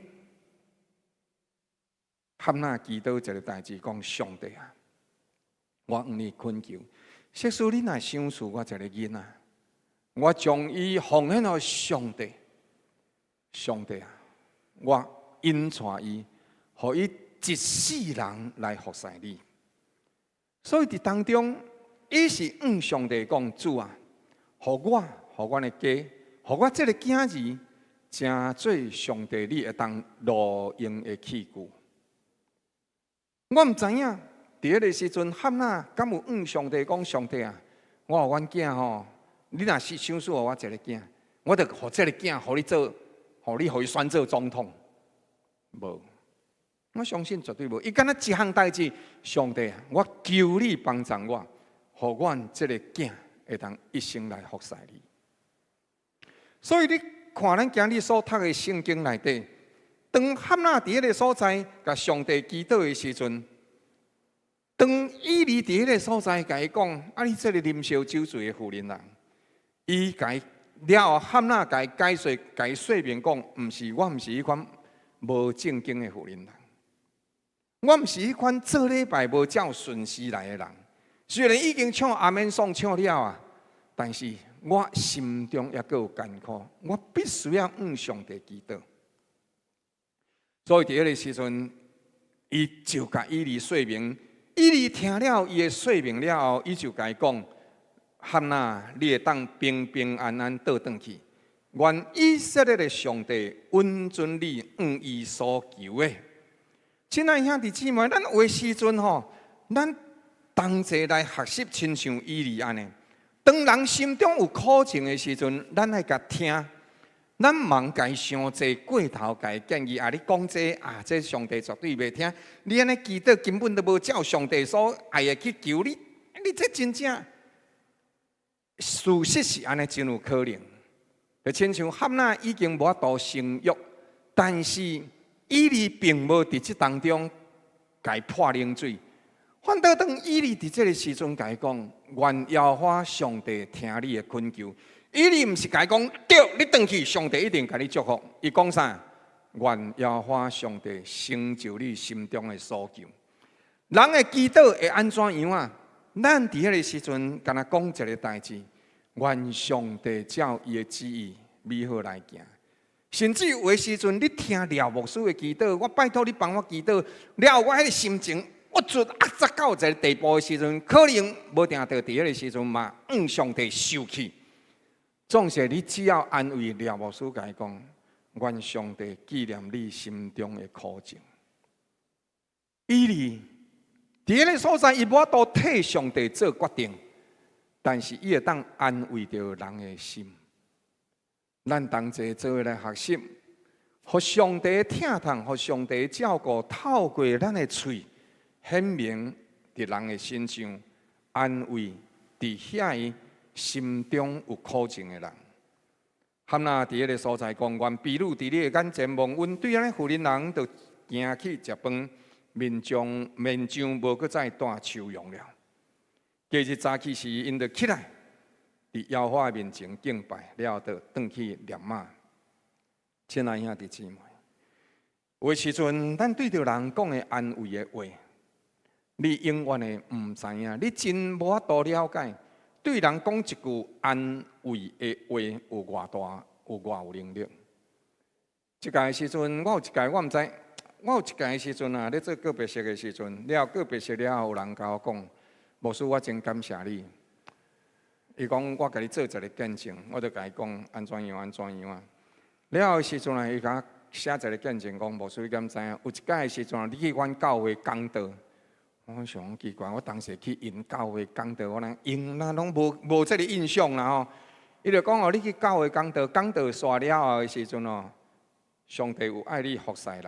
哈拿祈禱一个代誌，講上帝啊，我向你懇求，假使你若賞賜我一个囡仔，我將伊奉獻予上帝。上帝啊，我引帶伊，予伊一世人來服侍你。所以佇當中，伊是向上帝講：主啊，予我，予阮的家，予我這个囝兒，成做上帝你會當路用的器具。我毋知影，佇彼个時陣，哈拿敢有向上帝講：上帝啊，我予阮囝吼，你若是賞賜予我一个囝，我就予這个囝予你做，予你予伊選做總統。無，我相信絕對無。伊干焦一項代誌，上帝啊，我求你幫助我，予阮這个囝會當一生來服侍你。所以你看，咱今日所讀的聖經內底，當哈拿佇彼个所在，共上帝祈禱的時陣，當以利佇彼个所在共伊講：啊，你這个啉燒酒醉的婦人人，伊共伊了後，哈拿共伊解說、共伊說明講，毋是，我毋是彼款無正經的婦人人，我毋是彼款做禮拜無照順序來的人。雖然已經唱阿們頌唱了啊，但是我心中猶閣有艱苦，我必須要向上帝祈禱。所以佇彼个時陣，伊就共以利說明，以利聽了伊的說明了後，伊就共伊講：哈拿，你會當平平安安倒轉去。願以色列的上帝允准你向伊所求的。親愛兄弟姊妹，咱有的時陣吼，咱同齊來學習，親像以利按呢。當人心中有苦情的時陣，咱愛共聽。咱毋通共伊傷濟過頭，共伊建議啊！你講這啊，這上帝絕對袂聽。你按呢祈禱根本都無照上帝所愛的去求你，你這真正事實是按呢，真有可能。就親像哈拿已經無法度生育，但是以利並無佇這當中共伊潑冷水，反倒當以利佇這个時陣共伊講：願耶和華上帝聽你的懇求。以利毋是共伊講，對，你轉去，上帝一定共你祝福。伊講啥？願耶和華上帝成就你心中的所求。人的祈禱會按怎樣啊？咱佇彼个時陣，干焦講一个代誌，願上帝照伊的旨意美好來行。甚至有的時陣，你聽廖牧師的祈禱，我拜託你幫我祈禱，了後我彼个心情鬱卒壓榨到一个地步的時陣，可能無定著佇彼个時陣嘛，向上帝受氣。總是你只要安慰廖牧師，共伊講，願上帝紀念你心中的苦情。以利佇彼个所在，伊無法度替上帝做決定，但是伊會當安慰著人的心。咱同齊做伙來學習，予上帝疼痛，予上帝照顧，透過咱的喙顯明佇人的身上，安慰佇遐心中有苦情的人。含那佇彼个所在講，願婢女佇你的眼前蒙恩，對按呢婦人人就行去食飯，面上面上無閣再帶愁容了。隔日早起時，𪜶就起來，佇耶和華面前敬拜，了後就轉去喇瑪。親愛兄弟姊妹，有的時陣，咱對著人講的安慰的話，你永遠會毋知影，你真無法度了解。對人講一句安慰的話，有偌大，有偌有能力。這屆時陣，我有一屆我毋知，我有一屆時陣啊，咧做告別式的時陣，了告別式了後，有人共我講，牧師，我真感謝你。伊講我共你做一个見證，我就共伊講按怎樣按怎樣啊。了後時陣啊，伊共我寫一个見證，講牧師你敢知影？有一擺時陣，你去阮教會講道。我想奇怪，我當時去𪜶教會講道，我諗𪜶若攏無這个印象啦吼。伊就講哦，你去教會講道，講道煞了後的時陣哦，上帝有愛你服侍人。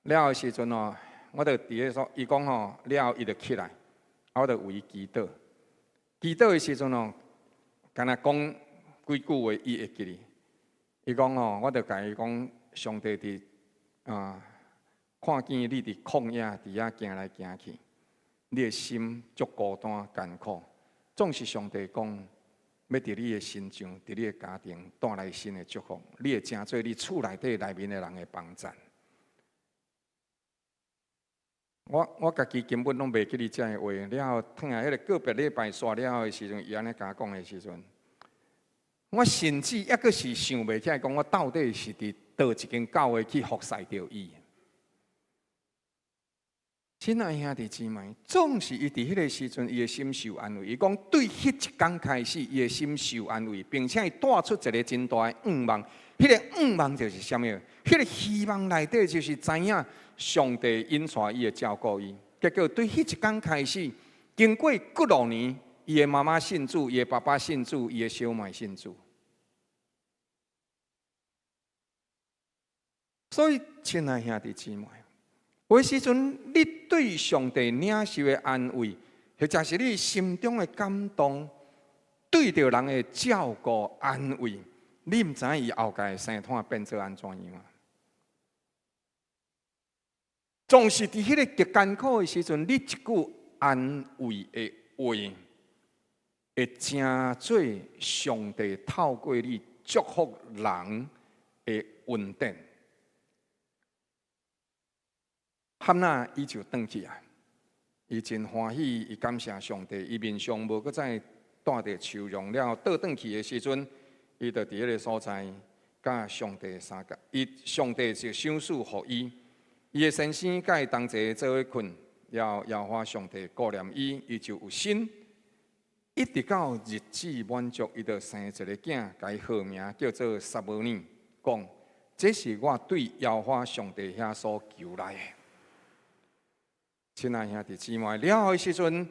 了後時陣哦，我就佇咧說，伊講吼，了後伊就起來，我就為伊祈禱。祈禱的時陣哦，敢若講幾句話，伊會記得。伊講吼，我就共伊講，上帝佇啊。看見你佇曠野佇遐行來行去，你的心足孤單艱苦，總是上帝講，欲佇你的身上，佇你的家庭帶來新的祝福，你會成做你厝內底內面的人的幫贊。我家己根本攏袂記得這个話，了後轉來彼个告別禮拜煞了後的時陣，伊按呢共我講的時陣，我甚至猶閣是想袂起來，講我到底是佇佗一間教會去服侍著伊。親愛兄弟姊妹，總是伊佇彼个時陣，伊的心受安慰。伊講對彼一工開始，伊的心受安慰，並且伊帶出一个真大的願望。彼个願望就是啥物？彼个希望內底就是知影上帝引帶伊會照顧伊。結果對彼一工開始，經過幾落年，伊的媽媽信主，伊的爸爸信主，伊的小妹信主。所以，親愛兄弟姊妹，有時陣你對上帝領受的安慰，或者是你心中的感動，對著人的照顧安慰，你毋知影伊後蓋生態變做按怎樣啊？總是佇彼个極艱苦的時陣，你一句安慰的話，會成做上帝透過你祝福人的恩典。含那伊就轉去啊！伊真歡喜，伊感謝上帝，伊面上無閣再帶著愁容了。倒轉去的時陣，伊就佇彼个所在，佮上帝相共。伊上帝就賞賜予伊，伊的先生佮伊同齊做伙睏，了耶和華上帝顧念伊，伊就有身。一直到日子滿足，伊就生一个囝，共伊號名叫做撒母耳，講這是我對耶和華上帝遐所求來的。親愛兄弟姊妹，了後的時陣，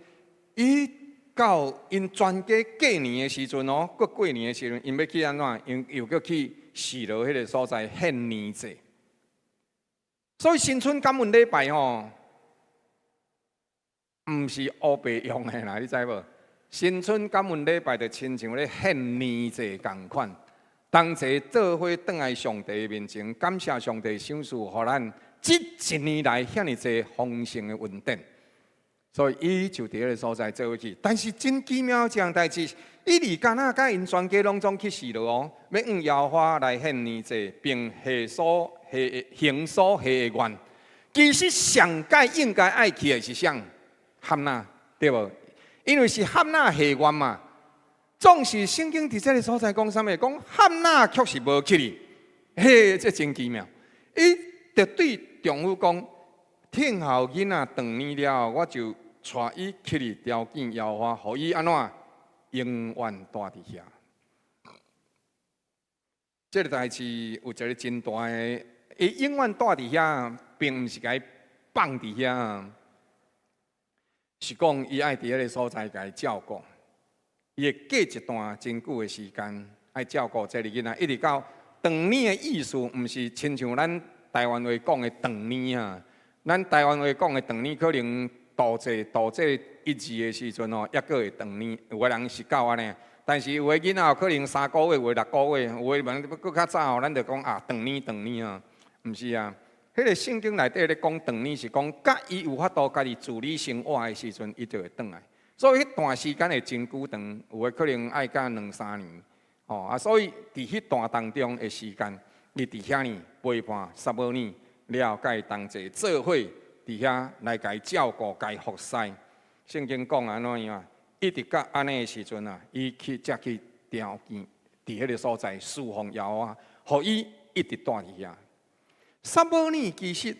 伊到𪜶全家過年的時陣哦，閣過年的時陣，𪜶欲去按怎？𪜶又閣去示羅彼个所在獻年祭。所以新春感恩禮拜吼，毋是烏白用的啦，你知無？新春感恩禮拜就親像咧獻年祭仝款，同齊做伙轉來上帝面前，感謝上帝賞賜予咱。這一年來遐爾濟豐盛的恩典，所以伊就佇彼个所在做伙去。但是真奇妙一項代誌，伊離迦拿佮𪜶全家攏總去示羅哦，欲向耶和華來獻年祭，並下所下行所下的願。其實上蓋應該愛去的是啥？含那對無？因為是含那下願嘛。總是聖經佇這个所在講啥物？講含那卻是無去哩。嘿，這真奇妙。伊就對丈夫講：聽候囡仔長年了後，我就帶伊起去朝見耶和華，予伊按怎永遠蹛佇遐。這个代誌有一个真大的，伊永遠蹛佇遐，並毋是共伊放佇遐，是講伊愛佇彼个所在共伊照顧。伊會過一段真久的時間，愛照顧這个囡仔，一直到轉呢的意思，毋是親像咱台灣話講的轉呢啊。咱台灣話講的轉呢，可能倒坐倒坐一字的時陣吼，抑閣會轉呢。有的人是教按呢，但是有的囡仔可能3個月，有的6個月，有的人閣較早吼，咱就講啊轉呢轉呢啊，毋是啊。彼個聖經內底咧講轉呢，是講佮伊有法度家己自理生活的時陣，伊就會轉來。所以彼段時間會真久長，有的可能愛甲兩三年，吼啊！所以佇彼段當中的時間，伊佇遐呢陪伴撒母耳了，佮伊同齊做伙佇遐來共伊照顧、共伊服侍。聖經講按怎樣啊？一直到按呢的時陣啊，伊去才去調見佇彼個所在侍奉耶和華，予伊一直蹛佇遐。撒母耳其實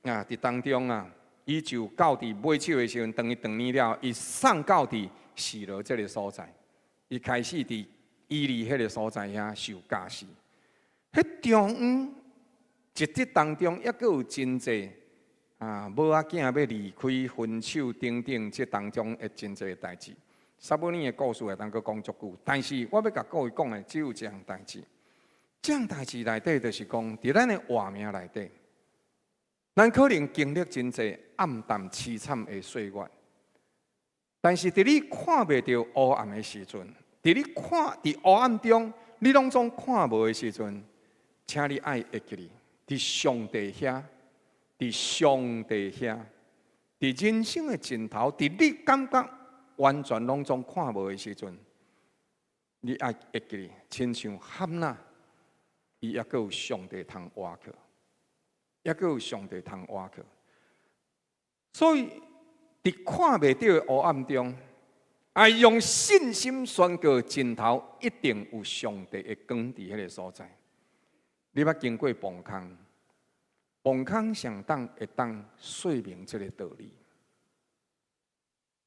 啊，佇當中啊，伊就到佇尾手的時陣，當伊轉呢了，伊送到佇示羅這个所在，伊開始佇以利彼个所在遐受教示。彼中央一直當中，抑閣有真濟啊，某仔囝要離開、分手等等，這當中的真濟代誌。撒母耳的故事會當閣講足久，但是我欲共各位講的只有一項代誌。這項代誌內底，就是講，佇咱的活命內底，咱可能經歷真濟暗淡淒慘的歲月，但是佇你看袂著烏暗的時陣，佇你看佇烏暗中，你攏總看無的時陣，請你愛會記得，佇上帝遐，佇上帝遐，佇人生的盡頭，佇你感覺完全攏總看無的時陣，你愛會記得，親像哈拿，伊抑閣有上帝通倚靠，抑閣有上帝通倚靠。所以，佇看袂著的烏暗中，愛用信心宣告盡頭一定有上帝的光佇彼个所在。你捌經過磅空，磅空上當會當說明這个道理。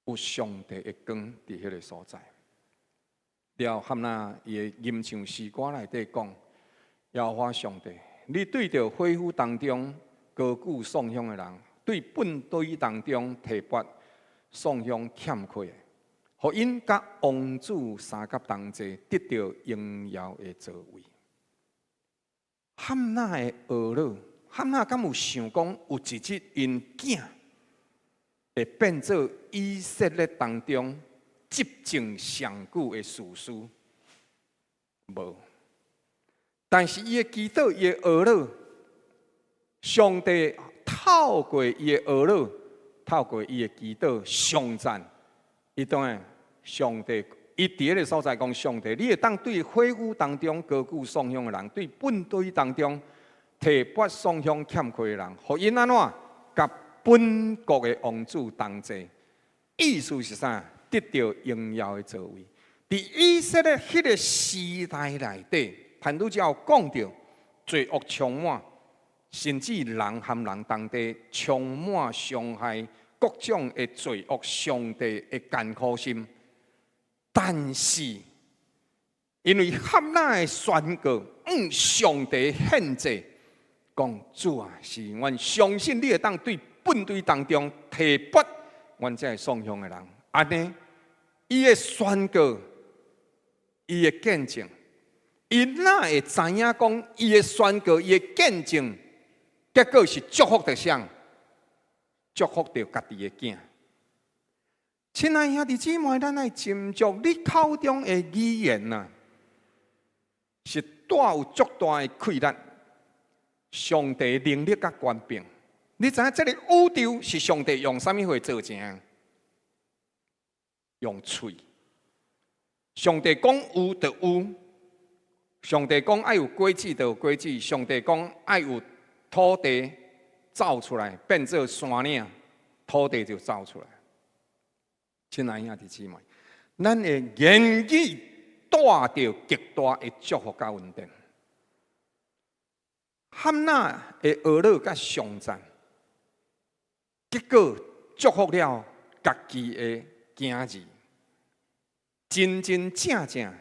有上帝的光佇彼个所在。了，哈拿伊的吟唱詩歌內底講：耶和華上帝，你對著火釜當中高舉送香的人，對糞堆當中提拔送香欠缺的，予𪜶佮王子相佮同齊，得著榮耀的座位。哈拿的懊惱，哈拿敢有想講有一日𪜶囝會變做以色列當中執政上久的士師？無。但是伊的祈禱，伊的懊惱，上帝透過伊的懊惱，透過伊的祈禱賞讚，伊當然上帝，伊佇彼个所在講上帝，你會當對火釜當中高舉送香的人，對糞堆當中提拔送香欠缺的人，予𪜶按怎佮本國的王子同坐？意思是啥？得著榮耀的座位。佇以色列彼个時代內底，談拄才有講著罪惡充滿，甚至人和人當地充滿傷害各種的罪惡，上帝的艱苦心。但是，因為哈拿的宣告，向上帝獻祭，講主啊，是阮相信你會當對糞堆當中提拔阮這个送香的人。按呢，伊的宣告，伊的見證，伊哪會知影講，伊的宣告，伊的見證，結果是祝福著誰？祝福著家己的囝。親愛兄弟姊妹，咱愛斟酌你口中的語言啊，是帶有足大的氣力，上帝能力佮權柄。你知影這个宇宙是上帝用啥物貨造成？用喙。上帝講有就有，上帝講愛有果子就有果子，上帝講愛有土地走出來變做山嶺，土地就走出來。親愛兄弟姊妹，咱的言語帶著極大的祝福佮恩典。哈拿的懊惱佮賞讚，結果祝福了家己的囝兒，真真正正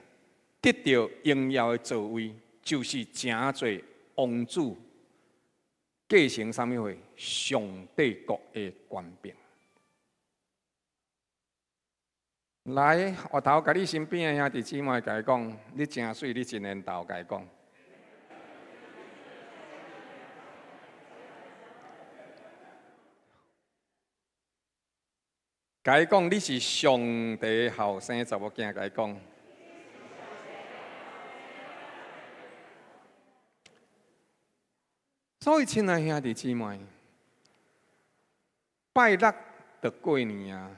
得著榮耀的座位，就是成做王子，繼承啥物貨？上帝國的權柄。來，回頭共你身邊的兄弟姊妹共伊講，你誠媠，你真緣投，共伊講。共伊講，你是上帝後生查某囝，共伊講。所以，親愛兄弟姊妹，拜六就過年啊，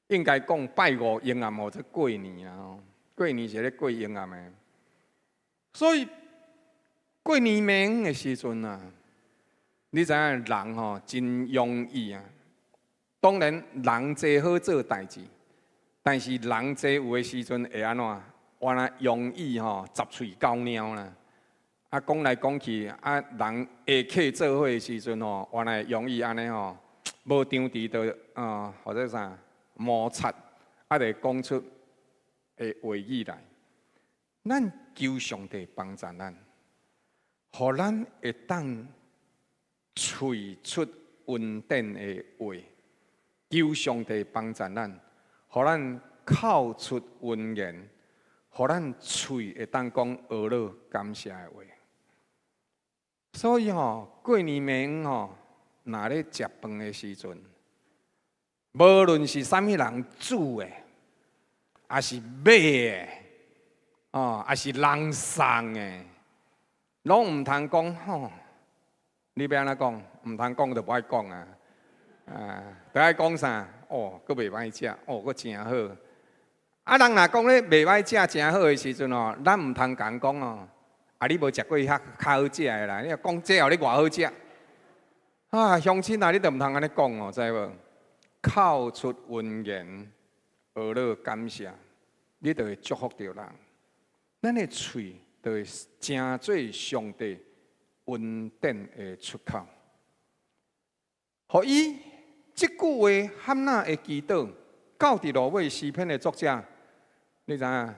應該講拜五陰暗號做過年啊，過年是咧過陰暗的。所以過年暝的時陣啊，你知影人吼真容易啊。當然，人濟好做代誌，但是人濟有的時陣會按怎？原來容易吼雜喙狗貓啦。啊，講來講去，啊，人下客做伙的時陣吼，原來容易按呢吼，無張持就啊，或者啥摩擦，啊，就會講出的話語來。咱求上帝幫助咱，予咱會當喙出恩典的話。求上帝幫助咱，予咱口出恩言，予咱喙會當講阿樂感謝的話。所以吼，過年暝吼，若咧食飯的時陣，無論是啥物人煮的，抑是買的，哦，抑是人送的，攏毋通講吼。你欲按怎講？毋通講就無愛講啊！啊，著愛講啥？哦，閣袂歹食，哦，閣誠好。啊，人若講咧袂歹食，誠好的時陣吼，咱毋通共講哦。啊，你無食過遐較好食的啦！你若講這予你偌好食，啊，鄉親啊，你著毋通按呢講哦，知無？口出恩言，阿樂感謝，你就會祝福著人。咱的喙就會成做上帝恩典的出口。予伊這句話，哈拿的祈禱，到佇落尾詩篇的作者，你知影？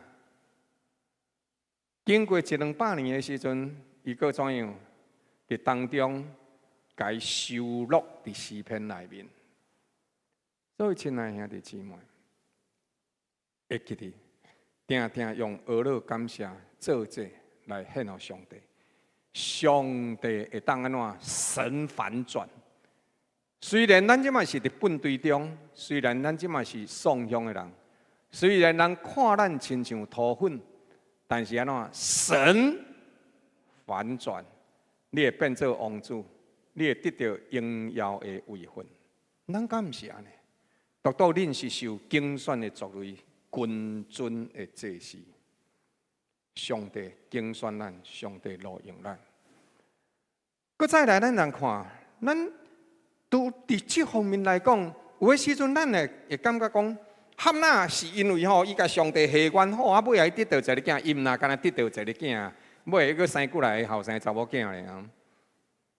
經過一兩百年的時陣，伊閣怎樣？佇當中，共伊收錄佇詩篇內面。所以，親愛兄弟姊妹，會記得，定定用阿樂感謝做祭來獻予上帝。上帝會當按怎？神反轉。雖然咱這馬是佇糞堆中，雖然咱這馬是喪鄉的人，雖然人看咱親像塗粉。但是按怎？神反轉，你會變做王子，你會得著榮耀的位份。咱敢毋是按呢？獨獨恁是受揀選的族類，君尊的祭司。上帝揀選咱，上帝錄用咱。閣再來，咱來看，咱拄佇這方面來講，有的時陣咱會會感覺講。哈拿是因為吼，伊共上帝下願好，啊，尾仔伊得著一个囝，伊毋若干焦得著一个囝，尾仔閣生過來個後生查某囝咧啊。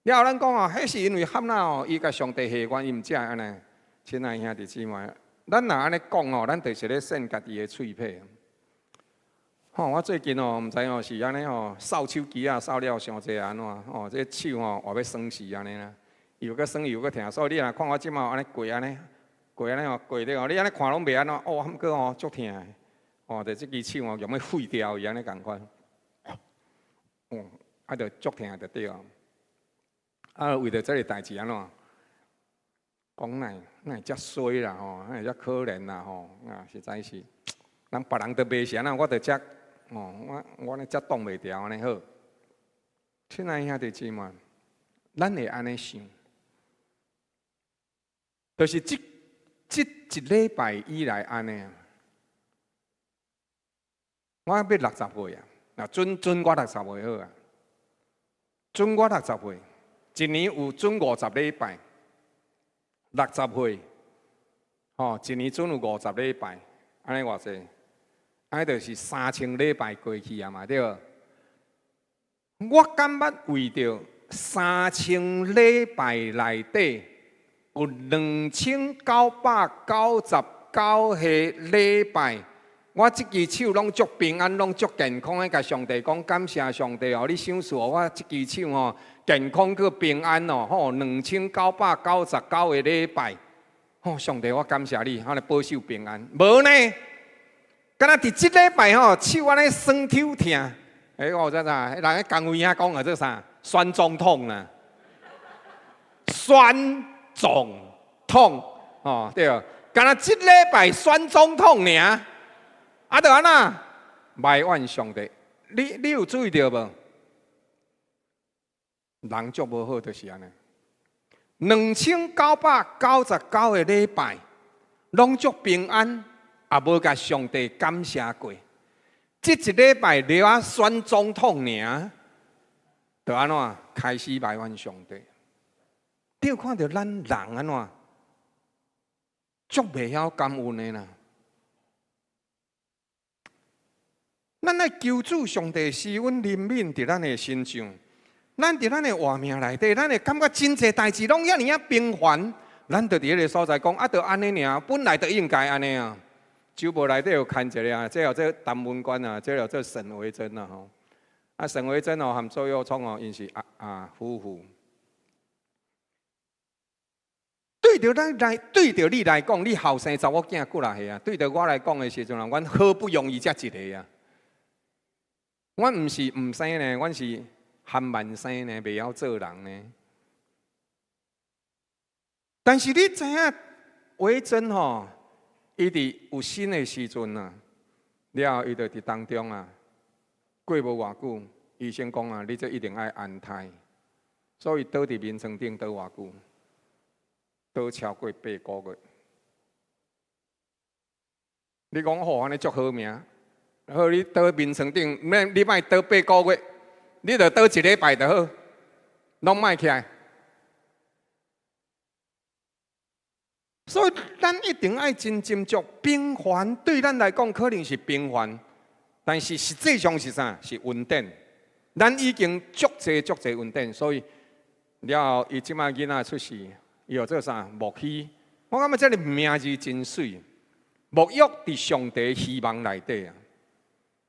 了後咱講哦，彼是因為哈拿哦，伊共上帝下願，伊毋才會按呢。親愛兄弟姊妹，咱若按呢講哦，咱就是咧扇家己的喙皮。吼，我最近哦，毋知哦是按呢吼，掃手機仔掃了傷濟按怎吼，這手吼活欲酸死按呢啦，又閣酸又閣疼，所以你若看我這馬按呢跪按呢。跪按呢吼，跪著吼，你按呢看攏袂按怎，哦，毋過吼足疼的，哦，就這支手吼用欲廢掉伊按呢仝款，哦，啊，就足疼就對啊。啊，為著這个代誌按怎？講哪哪會遮衰啦吼，哪會遮可憐啦吼，啊，實在是，人別人都袂是按怎，我就遮，哦，我我按呢遮擋袂牢按呢好。親愛兄弟姊妹，咱會按呢想，就是這。這一禮拜以來按呢啊，我欲60歲啊，若準準我60歲好啊，準我60歲，一年有準50禮拜，60歲，吼，一年準有50禮拜，按呢偌濟？按呢就是3000禮拜過去啊嘛，對無？我敢捌為著3000禮拜內底。有2999個禮拜，我這支手攏足平安，攏足健康的，共上帝講感謝上帝哦！你賞賜予我這支手吼健康閣平安哦，吼2999個禮拜，吼上帝我感謝你，按呢保守平安。無呢，敢若佇這禮拜吼手按呢酸抽疼，欸，我知啥？人咧工位遐講的做啥？酸脹痛啊，酸。腫痛，哦，對，敢若這禮拜選總統爾，啊，就按怎埋怨上帝？你有注意著無？人足無好，就是按呢。2999個禮拜，攏足平安，也無共上帝感謝過。這一禮拜了仔選總統爾，就按怎開始埋怨上帝？你有看著咱人按怎？足袂曉感恩的啦。咱愛求主上帝施恩憐憫佇咱的身上，咱佇咱的活命內底，咱會感覺真濟代誌攏遐爾仔平凡，咱就佇彼个所在講，啊，就按呢爾，本來就應該按呢啊。周報內底有牽一个啊，這叫做陳文官啊，這叫做沈維珍啊吼。啊，沈維珍哦，和周耀聰哦，𪜶是夫婦。對著咱來，對著你來講，你後生查某囝幾若歲啊？對著我來講的時陣啊，阮好不容易才一个啊。阮毋是毋生呢，阮是含慢生呢，袂曉做人呢。但是你知影，維珍吼，伊佇有身的時陣啊，了後伊就佇當中啊，過無偌久，醫生講啊，你這一定愛安胎，所以倒佇眠床頂倒偌久，倒超過8個月。你講好按呢足好命，好你倒眠床頂，免你莫倒八個月，你就倒一禮拜就好，攏莫起來。所以，咱一定愛真斟酌。平凡對咱來講可能是平凡，但是實際上是啥？是恩典。咱已經足濟足濟恩典，所以了後，伊這擺囡仔出世，伊號做啥？牧禧。我感覺這个名字真媠。沐浴佇上帝希望內底啊，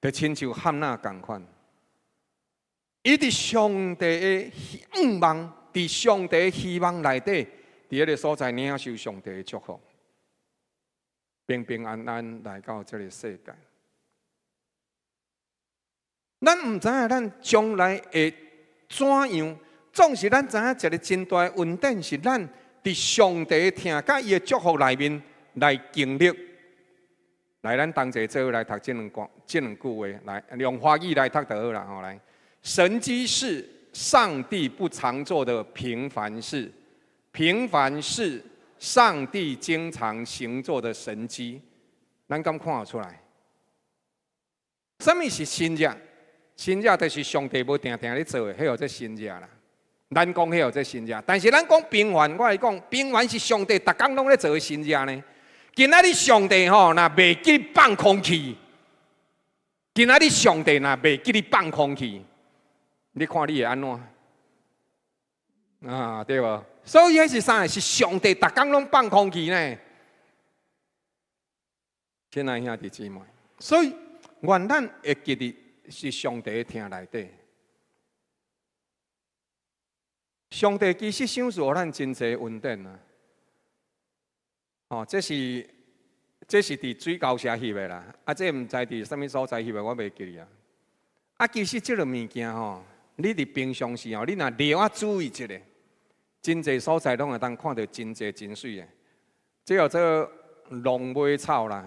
就親像漢娜仝款。伊佇上帝的願望，佇上帝希望內底。佇彼个所在領受上帝的祝福，平平安安來到這个世界。咱毋知影咱將來會怎樣，總是咱知影一个真大的恩典是咱佇上帝的疼佮伊的祝福內面來經歷。來，咱同齊做伙來讀這兩句，這兩句話，來用華語來讀就好啦。吼，來，神蹟是上帝不常做的平凡事。平凡事，上帝經常行做的神蹟，咱敢看得出來？啥物是神蹟？神蹟就是上帝無定定咧做的，彼號做神蹟啦。咱講彼號做神蹟，但是咱講平凡，我來講平凡是上帝逐工攏咧做的神蹟呢。今仔日上帝吼，若袂記放空氣，今仔日上帝若袂記你放空氣，你看你會按怎？啊，對無？所以彼是啥？是上帝逐工攏放空氣呢。親愛兄弟姊妹，所以願咱會記得是上帝的疼內底。上帝其實賞賜予咱真濟恩典啊！哦，這是這是佇水溝社翕的啦。啊，這毋知佇啥物所在翕的，我袂記得啊。啊，其實這个物件吼，你佇平常時吼，你若略仔注意一下。真濟所在攏會當看著真濟真媠的，這號做龍尾草啦，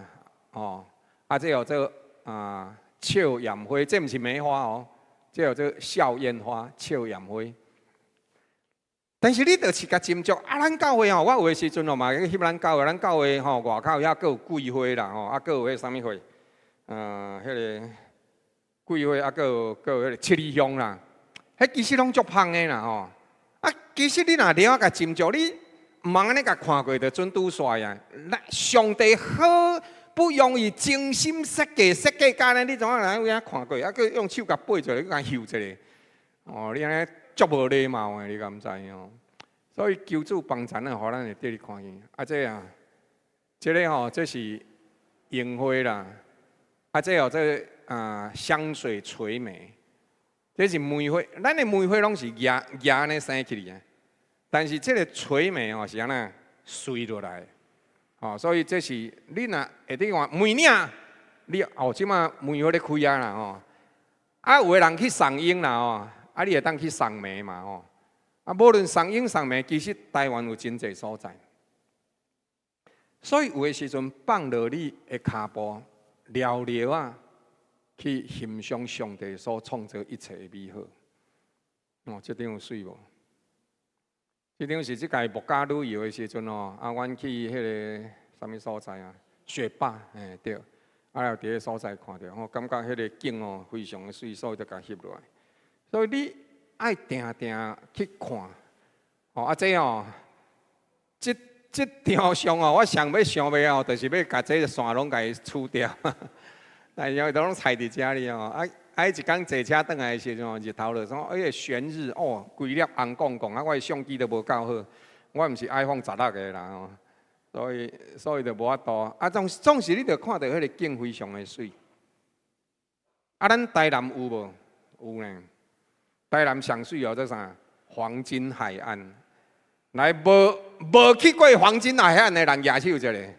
哦，啊，這號做啊笑艷花，這毋是梅花哦，這號做笑艷花、笑艷花。但是你就是共斟酌啊，咱教會吼，我有的時陣吼嘛去翕咱教會，咱教會吼外口遐閣有桂花啦吼，啊閣有彼啥物花，彼个桂花啊閣有閣有彼个七里香啦，彼其實攏足芳的啦吼。啊，其實你若了解斟酌，你毋通按呢共看過就準拄煞啊！咱上帝好不容易精心設計設計甲呢，你怎啊來有影看過？啊，閣用手共掰出來，閣共翕一下。哦，你按呢足無禮貌的，你敢知哦？所以求主幫助咱，予咱會得看見。啊，這啊，這个吼，這是櫻花啦。啊，這號做啊香水垂梅。這是梅花，咱的梅花攏是蜈蜈按呢生起來啊。但是這个垂梅哦是按怎垂落來，哦，所以這是你若會得看梅嶺，你哦這馬梅花咧開啊啦吼。啊，有的人去賞櫻啦吼，啊，你會當去賞梅嘛吼。啊，無論賞櫻賞梅，其實台灣有真濟所在。所以有的時陣放落你的跤步，寥寥啊，去欣賞上帝所創造一切的美好。哦，這張有媠無？這張是這屆牧家旅遊的時陣哦，啊，阮去彼个啥物所在啊？雪霸，嘿對，啊，有佇彼所在看著，我感覺彼个景哦非常的媠，所以就共翕落來。所以你愛定定去看，哦，啊這哦，這張相哦，我上欲想欲哦，就是欲共這線攏共伊除掉，但是因為都攏踩佇遮裡哦，啊啊！彼一工坐車轉來的時陣哦，日頭落山，彼个懸日哦，規粒紅摃摃，啊，我的相機都無夠好，我毋是 iPhone 16個啦吼，所以就無法度。啊，總是你著看著彼个景非常的媠。啊，咱台南有無？有呢。台南上媠哦，這啥？黃金海岸。來，無去過黃金海岸的人舉手一下。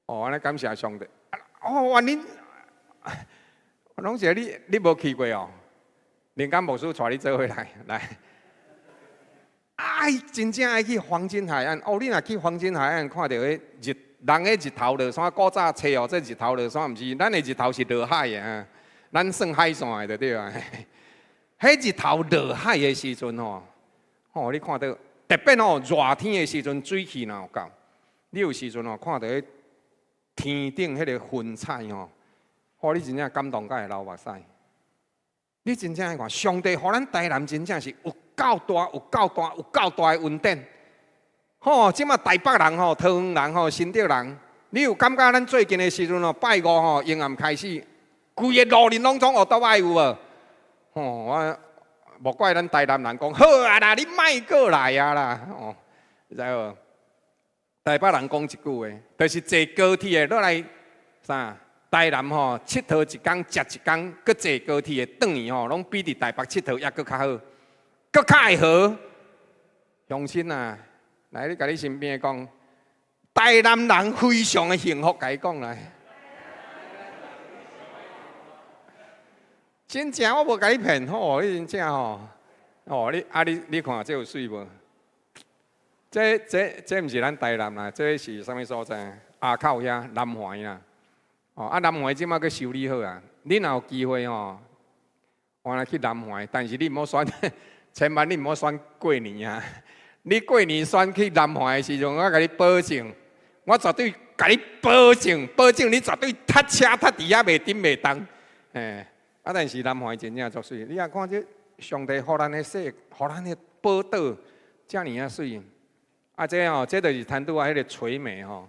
哦，按呢感謝上帝。哦，原來，攏是你無去過哦。林甘牧師帶你做伙來來。哎，真正愛去黃金海岸。哦，你若去黃金海岸，看著彼日，人彼日頭落山，古早冊哦，這日頭落山毋是，咱的日頭是落海的啊，咱算海線的就對啊。彼日頭落海的時陣吼，吼，你看著特別吼熱天的時陣，水汽若有夠，你有時陣吼看著彼天頂彼个雲彩吼，吼，你真正感動甲會流目屎。你真正愛看，上帝予咱台南真正是有夠大、有夠大、有夠大的恩典。吼，這馬台北人吼、桃園人吼、新竹人，你有感覺咱最近的時陣吼，拜五吼，陰暗開始，規个路面攏總烏都愛有無？吼，我莫怪咱台南人講好啊啦，你莫閣來啊啦，吼，知無？台北人講一句話，就是坐高鐵的落來啥？台南吼，𨑨迌一工，食一工，閣坐高鐵的轉去吼，攏比佇台北𨑨迌猶閣較好，閣較會好。鄉親啊，來你共你身邊的講，台南人非常的幸福，共伊講來。真正我無共你騙吼，你真正吼，哦你啊你你看這有媠無？這毋是咱台南啦，這是啥物所在？阿口遐南環啦。哦，啊南環這馬閣修理好啊！你若有機會吼，原來去南環，但是你毋好選，千萬你毋好選過年啊！你過年選去南環的時陣，我共你保證，我絕對共你保證，保證你絕對塞車塞佇遐袂振袂動，嘿。啊！但是南環真正足媠，你若看這上帝予咱的世，予咱的寶島，遮爾仔媠。啊，這吼，這就是談拄仔彼个垂梅吼，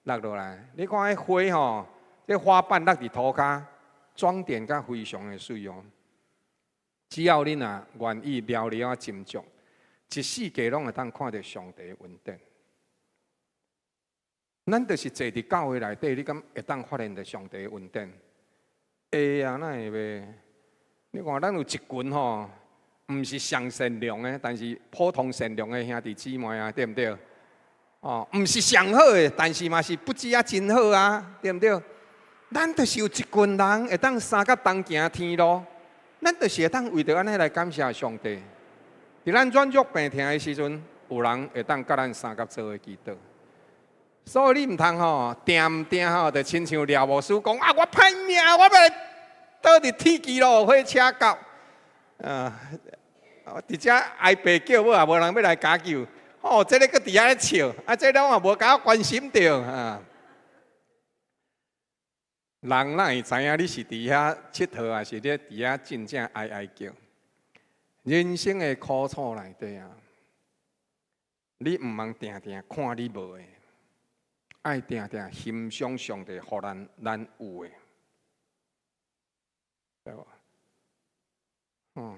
落落來。你看彼花吼，這花瓣落佇塗跤，裝點甲非常的媠哦。只要你若願意寥寥仔斟酌，一四季攏會當看著上帝的恩典。咱就是坐佇教會內底，你敢會當發現著上帝的恩典？會啊，哪會袂？你看，咱有一群吼，毋是上善良的，但是普通善良的兄弟姊妹啊，對毋對？哦，毋是上好的，但是嘛是不止啊，真好啊，對毋對？咱就是有一群人會當相佮同行天路，咱就是會當為著按呢來感謝上帝。佇咱軟弱病疼的時陣，有人會當佮咱相佮做伙祈禱。所以你毋通吼，定毋定吼，就親像廖牧師講啊，我歹命，我欲來倒佇鐵支路火車到，啊，佇遮哀爸叫尾也無人欲來共救，吼，這个閣佇遐咧笑，啊，這攏也無共我關心著啊。人哪會知影你是佇遐𨑨迌，還是咧佇遐真正哀哀叫？人生的苦楚內底啊，你毋通定定看你無的。愛定定欣賞上帝予咱有的，對無？哦，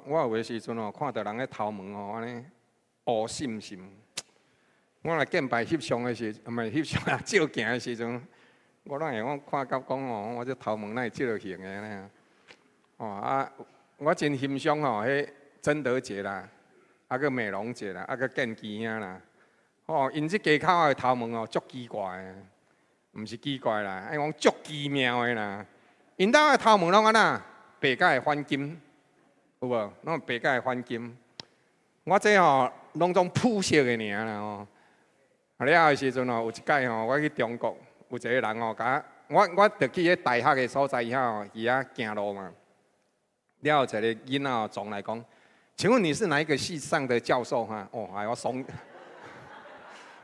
我有的時陣哦，看著人的頭毛哦，按呢烏滲滲。我來敬拜翕相的時，毋是翕相啊，照鏡的時陣，我哪會我看到講哦，我這頭毛哪會這個型的呢？哦啊，我真欣賞吼，彼曾德杰啦，啊閣美容姐啦，啊閣建基兄啦。哦，𪜶這家口的頭毛哦，足奇怪的，毋是奇怪啦，愛講足奇妙的啦。𪜶兜的頭毛攏按怎？白甲會反金，有無？攏白甲會反金。我這吼攏總膚色的爾啦吼。啊了的時陣吼，有一擺吼，我去中國，有一個人吼，共我我著去彼大學的所在遐吼，去遐行路嘛。了後一個囡仔撞來講：請問你是哪一個系上的教授？哈，哦，害我爽，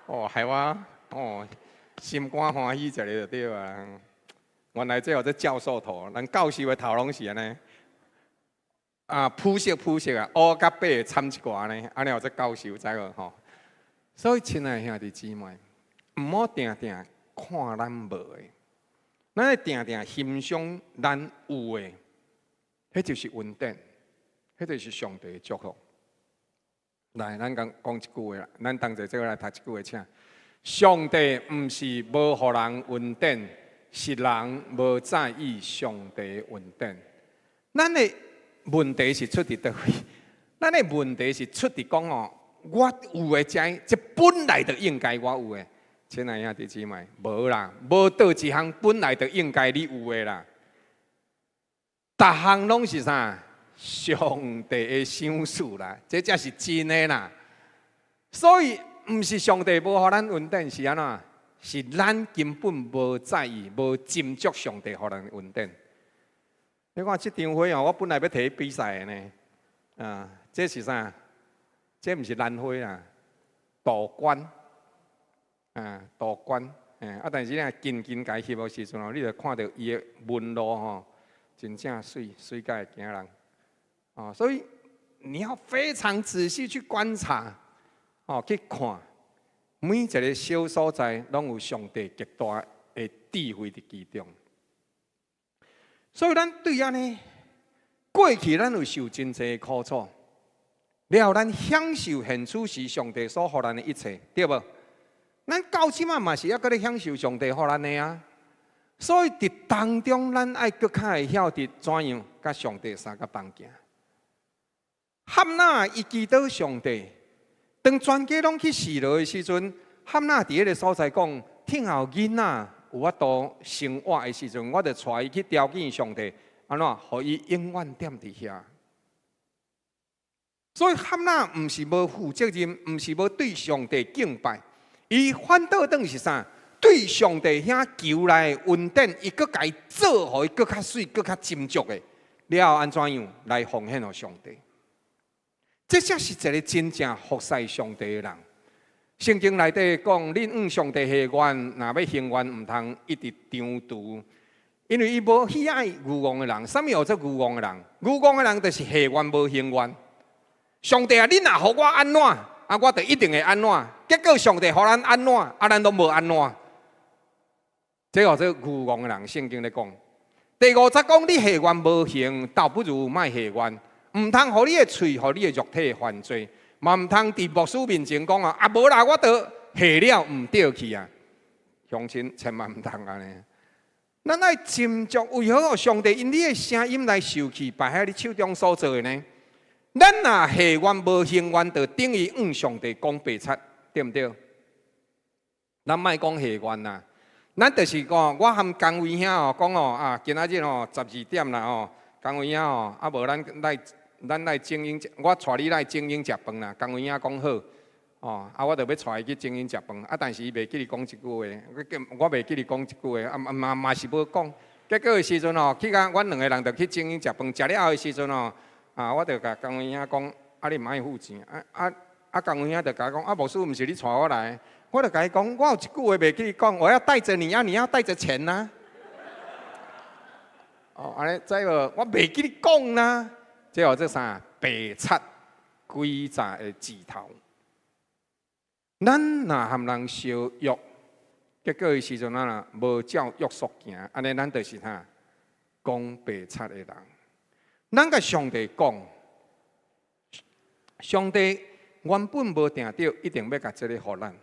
哦，害我哦，心肝歡喜一下就對啊。原來這叫做教授頭，人教授的頭攏是按呢，啊，膚色膚色啊，烏佮白摻一寡呢，按呢叫做教授，知無吼？所以，親愛兄弟姊妹，毋好定定看咱無的，咱愛定定欣賞咱有的，彼就是恩典，彼就是上帝的祝福。來，咱講講一句話啦，咱同齊做伙來讀一句話，請。上帝毋是無予人恩典，是人無在意上帝的恩典。咱的問題是出佇佗位？咱的問題是出佇講哦，我有的這，這本來就應該我有的。親愛兄弟姊妹，無啦，無佗一項本來就應該你有的啦。逐項攏是啥？上帝的賞賜啦，這才是真的啦。所以，毋是上帝無予咱恩典，是按怎？是咱根本無在意、無斟酌上帝予咱的恩典。你看這場花哦，我本來欲提去比賽的呢。啊，這是啥？這毋是蘭花啦，杜鵑。啊，杜鵑。啊，但是你若緊緊共翕的時陣哦，你就看著伊的紋路吼，真正媠，媠甲會驚人。哦，所以你要非常仔細去觀察，哦，去看每一個小所在，攏有上帝極大的智慧佇其中。所以咱對按呢，過去咱有受真濟苦楚，了後咱享受現此時上帝所予咱的一切，對無？咱到這馬嘛是猶閣咧享受上帝予咱的啊。所以佇當中，咱愛閣較會曉得怎樣佮上帝相佮同行。漢娜伊祈禱上帝，當全家攏去示羅的時陣，漢娜佇彼个所在講，聽候囡仔有法度生活的時陣，我就帶伊去朝見上帝，按怎，予伊永遠踮佇遐。所以漢娜毋是無負責任，毋是無對上帝敬拜，伊反倒轉是啥？對上帝遐求來的恩典，伊閣共伊做，予伊閣較媠、閣較斟酌的，了後按怎樣來奉獻予上帝？這才是一個真正服侍上帝的人。聖經內底講，恁向上帝許願，若欲還願，毋通一直長辭，因為伊無喜愛愚戇的人。啥物叫做愚戇的人？愚戇的人就是許願無還願。上帝啊，你若予我按怎，啊，我就一定會按怎。結果上帝予咱按怎，啊，咱攏無按怎。這叫做愚戇的人。聖經咧講，第五節講，你許願無還，倒不如莫許願。毋通予你的喙，予你的肉體犯罪，嘛毋通佇牧師面前講啊，啊無啦，我都許了毋對去啊。鄉親千萬毋通按呢。咱愛斟酌，為何上帝因你的聲音來受氣，擺喺你手中所做的呢？咱若許願無還願，就等於向上帝講白賊，對毋對？咱莫講許願啦，咱就是講，我和江威兄哦講哦啊，今仔日哦12點啦哦，江威兄哦，啊無咱來。咱來精英，我帶你來精英食飯啦。江威兄講好，哦，啊，我就欲帶伊去精英食飯，啊，但是伊袂記得講一句話，我袂記得講一句話，啊嘛嘛是無講。結果的時陣哦，去到阮兩個人就去精英食飯，食了後的時陣哦，啊，我就共江威兄講，啊，你毋愛付錢，啊啊啊，江威兄就共我講，啊，牧師毋是你帶我來，我就共伊講，我有一句話袂記得講，我要帶著你啊，你要帶著錢吶。哦，按呢，知無？我袂記得講啦。這叫做啥？白賊詭詐的舌頭。咱若和人相約，結果的時陣咱若無照約束行，按呢咱就是啥？講白賊的人。咱共上帝講，上帝原本無定著一定欲共這个予咱，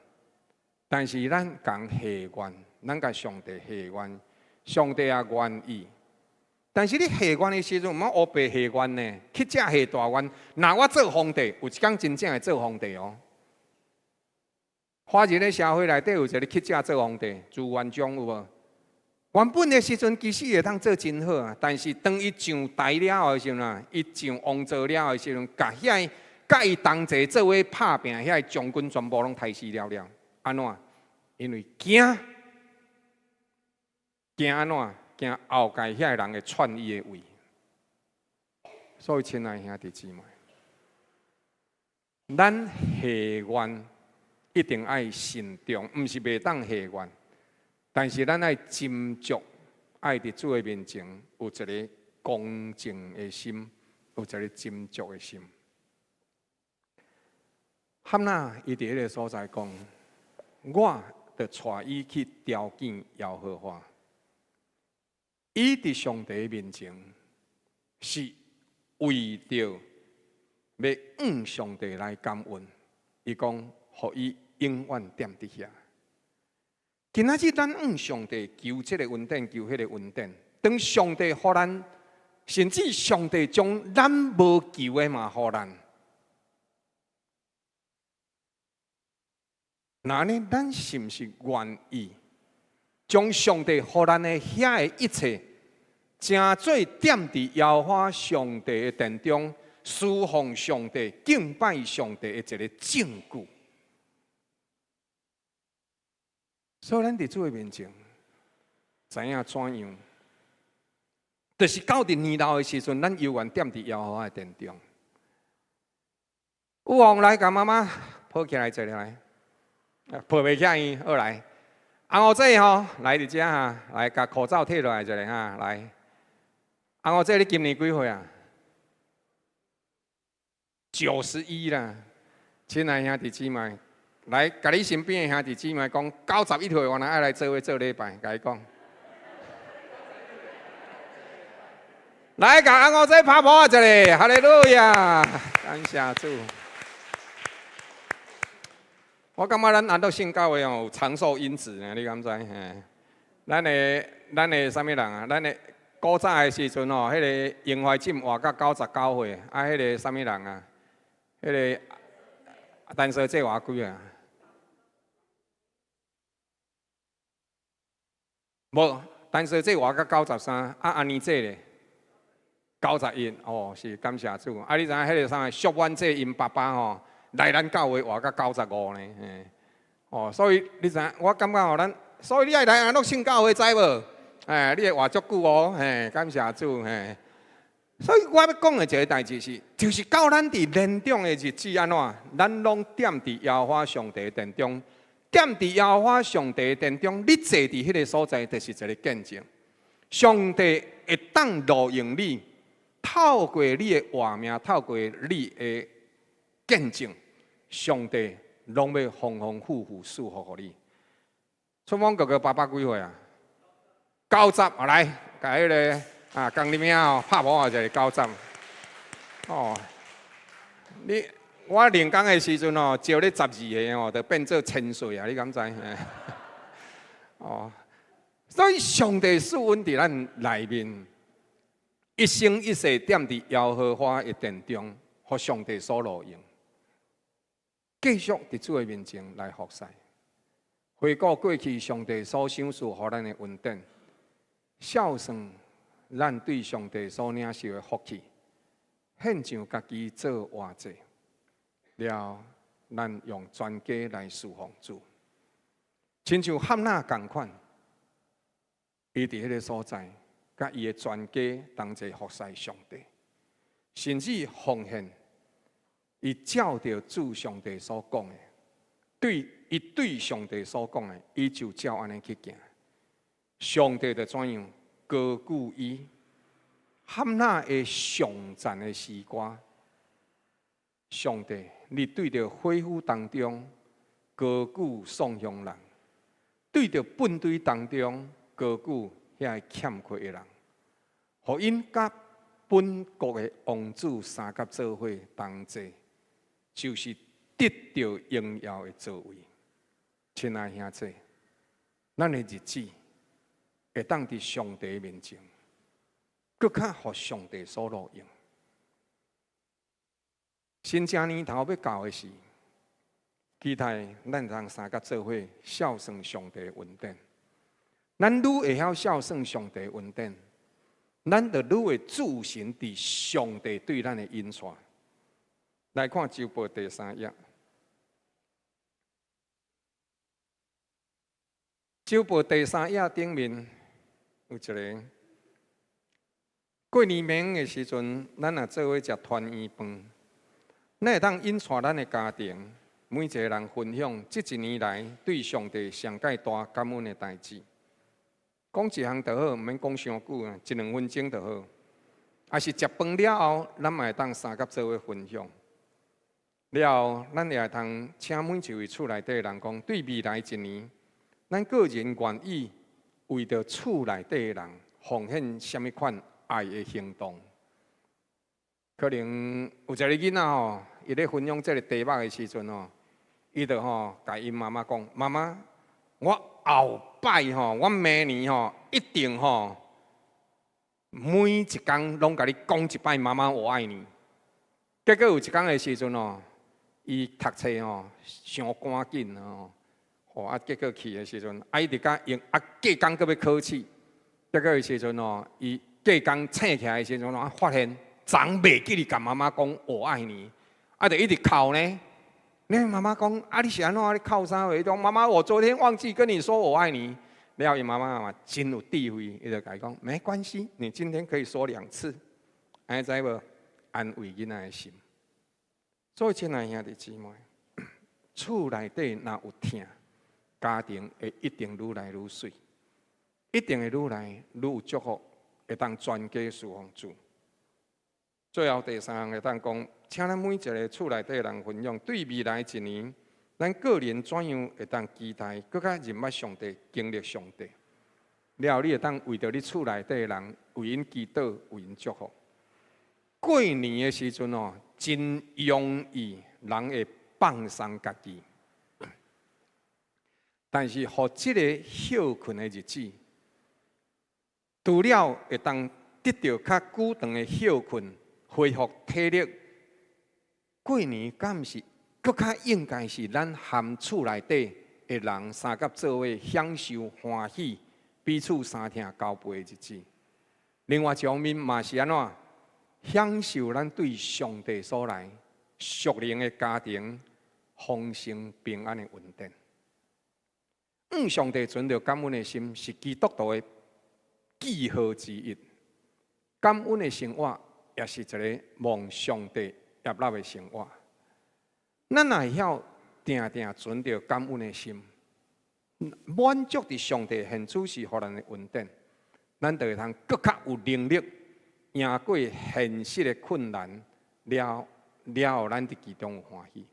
但是咱共許願，咱共上帝許願，上帝也願意。但是你許願的時陣，毋好烏白許願呢，乞食許大願。若我做皇帝，有一工真正會做皇帝哦。華人的社會內底有一個乞食做皇帝，朱元璋有無？原本的時陣其實會當做真好啊，但是當伊上台了後的時陣啊，伊上王座了後的時陣，共遐共伊同齊做伙拍拚遐將軍全部攏刣死了了。按怎？因為驚，驚按怎？驚後蓋遐个人會篡伊的位。所以，親愛兄弟姊妹，咱下願一定愛慎重，毋是袂當下願，但是咱愛斟酌，愛佇主的面前有一个恭敬的心，有一个斟酌的心。哈拿伊佇彼个所在講，我就帶伊去朝見耶和華。伊佇上帝面前是為著欲向上帝來感恩，伊講，予伊永遠踮佇遐。今仔日咱向上帝求這个恩典，求彼个恩典。當上帝予咱，甚至上帝將咱無求的嘛予咱，那呢，咱是毋是願意將上帝予咱的遐个一切，成做踮佇耶和華上帝的殿中，侍奉上帝、敬拜上帝的一个證據？所以，咱佇主的面前，知影怎樣？就是到佇年老的時陣，咱猶原踮佇耶和華的殿中。有王來共媽媽抱起來坐來，抱袂起伊，好來。翁五姐吼，來佇遮哈，來共口罩脫落來一下哈，來。翁五姐，你今年幾歲啊？91啦，親愛兄弟姊妹，來，共你身邊的兄弟姊妹講，91歲，原來愛來做伙做禮拜，共伊講。來，共翁五姐拍噗仔一下，哈利路亞，感謝主。我感覺咱安樂聖教會哦有長壽因子呢，你敢知？嘿，咱的啥物人啊？咱的古早的時陣吼，彼个英懷進活到99歲，啊，彼个啥物人啊？彼个陳小姐活幾歲啊？無，陳小姐活到93，啊，阿年姐咧？91，哦，是感謝主。啊，你知影彼个啥？淑婉姐𪜶爸爸吼，來咱教會活到95呢，嘿，哦，所以你知影，我感覺吼，咱，所以你愛來安樂聖教會知無？哎，你會活足久哦，嘿，感謝主，嘿。所以我欲講的一个代誌是，就是到咱佇年長的日子按怎，咱攏踮佇耶和華上帝殿中，踮佇耶和華上帝殿中，你坐佇彼个所在，就是一个見證。上帝會當錄用你，透過你的活命，透過你的見證，上帝攏欲豐豐富富賜福予你。春風哥哥爸爸幾歲啊？90，來，共彼个啊，共你名哦，拍噗仔一个90。哦，你我練功的時陣哦，招咧12個哦，就變做千歲啊！你敢知？哦，所以上帝賜恩佇咱內面，一生一世踮佇耶和華的殿中，予上帝所錄用，繼續佇主的面前來服侍，回顧過去上帝所賞賜予咱的恩典，孝順咱對上帝所領受的福氣，獻上家己做活祭，了咱用全家來侍奉主，親像哈拿仝款，伊佇彼个所在，佮伊的全家同齊服侍上帝，甚至奉獻，伊照著主上帝所講的，對伊對上帝所講的，伊就照按呢去行。上帝就怎樣高舉伊？哈拿的頌讚的詩歌，上帝，你對著火釜當中高舉喪鄉人，對著糞堆當中高舉遐个欠缺的人，予𪜶佮本國的王子相佮做伙同坐，就是得著榮耀的座位。親愛兄弟，咱的日子會當佇上帝面前，閣較予上帝所錄用。新正年頭欲到的時，期待咱通相佮做伙孝順上帝的恩典。咱愈會曉孝順上帝的恩典，咱就愈會注神佇上帝對咱的引帶。來看周報第三頁。周報第三頁頂面有一个過年暝的時陣，咱若做伙食團圓飯，咱會當引帶咱的家庭，每一个人分享這一年來對上帝上蓋大感恩的代誌。講一項就好，毋免講傷久啊，一兩分鐘就好。抑是食飯了後，咱嘛會當相佮做伙分享。了後，咱也會通請每一位厝內底的人講，對未來一年，咱個人願意為著厝內底的人奉獻啥物款愛的行動。可能有一个囡仔吼，伊咧分享這个題目的時陣吼，伊就吼共𪜶媽媽講：媽媽，我後擺吼，我明年吼一定吼，每一工攏共你講一擺，媽媽我愛你。結果有一工的時陣吼，伊讀冊吼傷趕緊吼，吼啊結果去的時陣，啊伊就甲用啊隔工閣欲考試，結果的時陣吼，伊隔工醒起來的時陣，啊發現昨袂記得共媽媽講我愛你，啊就一直哭呢。你媽媽講啊你是按怎？你哭啥貨？伊講媽媽，我昨天忘記跟你說我愛你。了後伊媽媽嘛真有智慧，伊就共伊講沒關係，你今天可以說兩次，按呢知無？安慰囡仔的心。所以親愛兄弟姊妹，厝內底若有疼，家庭會一定愈來愈媠，一定會愈來愈有祝福，會當全家侍奉主。最後第三項會當講，請咱每一个厝內底人分享，對未來一年，咱個人怎樣會當期待，閣較認捌上帝、經歷上帝。了後你會當為著你厝內底的人，為𪜶祈禱，為𪜶祝福。過年的時陣哦，真容易人會放鬆家己，但是予這个歇睏的日子，除了會當得著較久長的歇睏，恢復體力，過年敢毋是閣較應該是咱含厝內底的人相佮做伙享受歡喜、彼此相疼交陪的日子。另外一方面嘛是按怎享受咱對上帝所來屬靈的家庭豐盛平安的恩典。向上帝存著感恩的心，是基督徒的記號之一。感恩的生活，也是一个蒙上帝悅納的生活。咱若會曉定定存著感恩的心，滿足佇上帝現此時予咱的恩典，咱就會通閣較有能力贏過現實的困難，了了後咱佇其中有歡喜。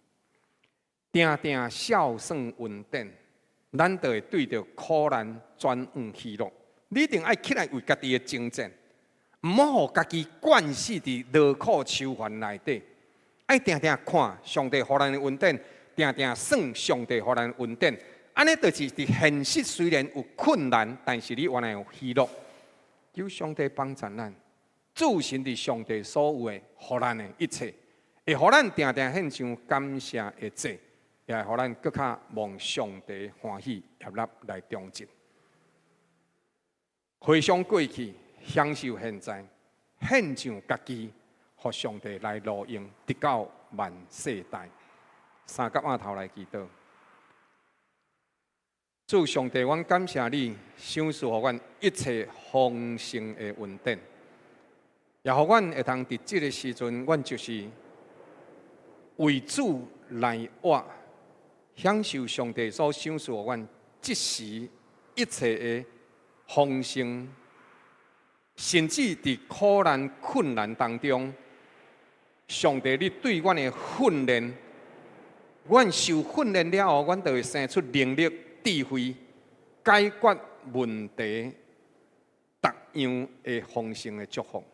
定定笑算恩典，咱就會對著苦難轉向喜樂。你一定愛起來為家己的征戰，毋好予家己慣死佇勞苦愁煩內底。愛定定看上帝予咱的恩典，定定算上帝予咱的恩典。按呢就是佇現實雖然有困難，但是你原來有喜樂。求上帝幫助咱，注神佇上帝所有的予咱的一切，會予咱定定獻上感謝的祭，也會予咱閣較蒙上帝歡喜悅納來長進。回想過去，享受現在，獻上家己，予上帝來路用，直到萬世代。三佮按頭來祈禱。主上帝，阮感謝你，賞賜予阮一切豐盛的恩典，也予阮會通佇這个時陣，阮就是為主來活，享受上帝所賞賜予阮這時一切的豐盛，甚至佇苦難困難當中，上帝你對阮的訓練，阮受訓練了後，阮就會生出能力、智慧，解決問題，逐樣的豐盛的祝福。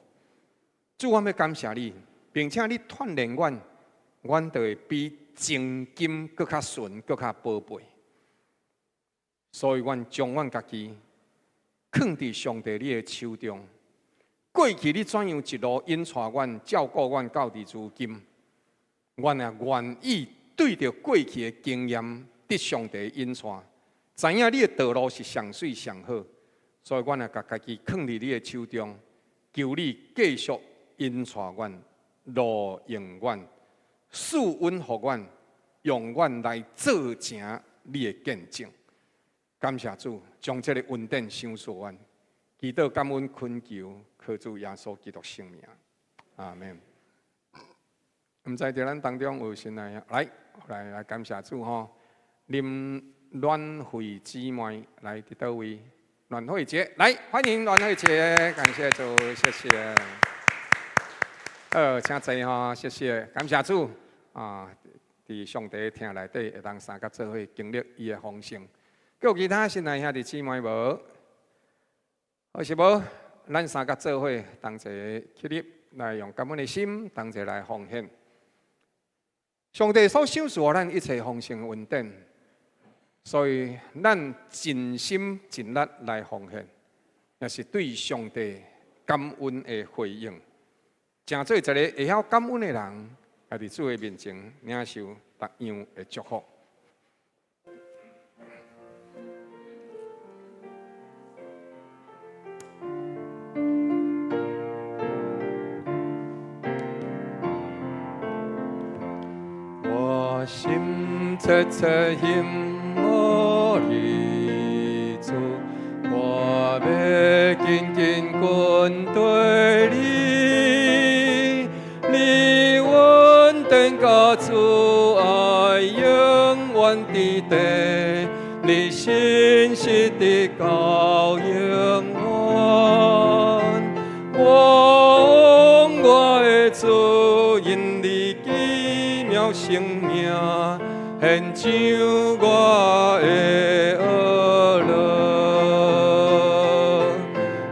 主，我欲感謝你，並且你鍛鍊阮，阮就會比精金閣較純、閣較寶貝。所以，阮將阮家己囥佇上帝你的手中。過去你怎樣一路引帶阮、照顧阮到佇如今，阮也願意對著過去的經驗，得上帝引帶，知影你的道路是上媠上好，所以阮也共家己囥佇你的手中，求你繼續引帶阮、路用阮、賜恩予阮，用阮來做成你的見證。感謝主，將這个恩典賞賜阮。祈禱感恩懇求，靠主耶穌基督聖名，阿門。毋知佇咱當中有新來來來來感謝主吼，林暖慧姊妹來佇佗位？暖慧姐來，歡迎暖慧姐，感謝主，謝謝。好，請坐吼，謝謝，感謝主啊！佇上帝廳內底會當三佮做伙經歷伊的豐盛。閣有其他新來兄弟姊妹無？好是無？咱三佮做伙同齊起立，來用感恩的心同齊來奉獻。上帝所賞賜予咱一切豐盛的恩典，所以咱盡心盡力來奉獻，也是對上帝感恩的回應。成做一个會曉感恩的人，也佇主的面前領受逐樣的祝福。我心切切欣慕你主，我欲緊緊跟隨你，你恩典佮慈愛永遠佇地，你信實的教永遠。我我的主，因你奇妙生命，獻上我的呵樂。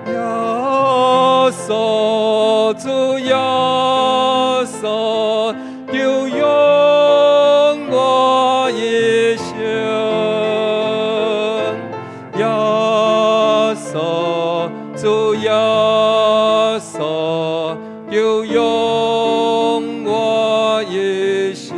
耶穌，主耶穌，求用我一生。耶穌，主耶穌，求用我一生。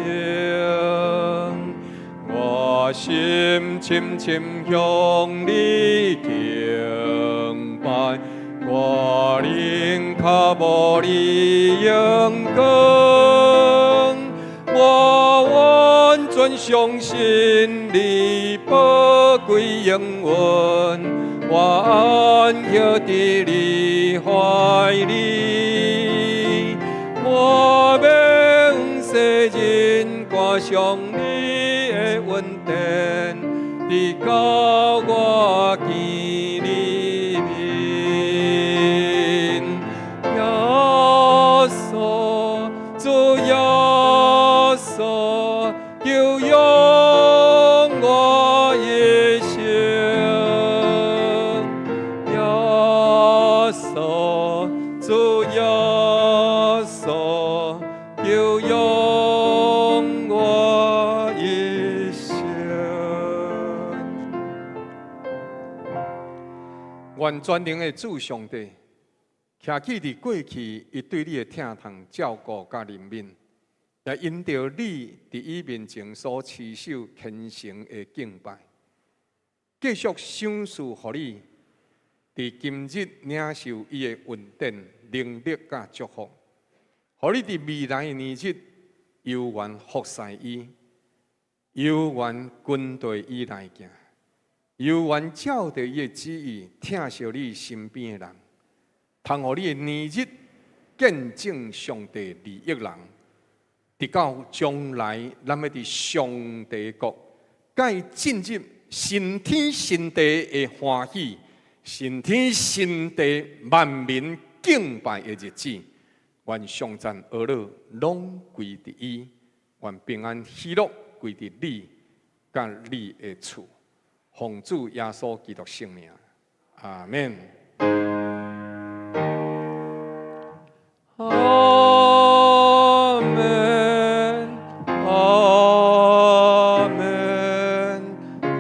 我心深深向你敬拜，我靈渴慕你榮光，我完全相信你寶貴應允，我安歇佇你懷裡，我欲向世人歌頌你的恩典，直到我見你面。耶穌，主耶穌，求用我一生。耶穌，主耶穌，求用我一生。願全能的主上帝，徛起佇過去，伊對你的疼痛、照顧佮憐憫，也因著你佇伊面前所持守虔誠的敬拜，繼續賞賜予你，佇今日領受伊的恩典、能力佮祝福，予你佇未來的年日猶原服侍伊，猶原跟隨伊來行，猶原照著伊的旨意疼惜你身邊的人，通予你的年日見證上帝利益人，直到將來咱欲佇上帝國，共伊進入新天新地的歡喜，新天新地萬民敬拜的日子，願頌讚呵咾攏歸佇伊，願平安喜樂歸佇你佮你的厝，奉主耶穌基督聖名，阿們。阿們，阿們，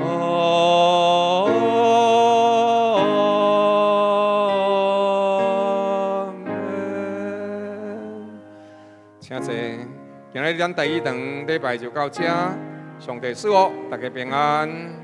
阿們。請坐。今日咱第一堂禮拜就到這，上帝賜福，大家平安。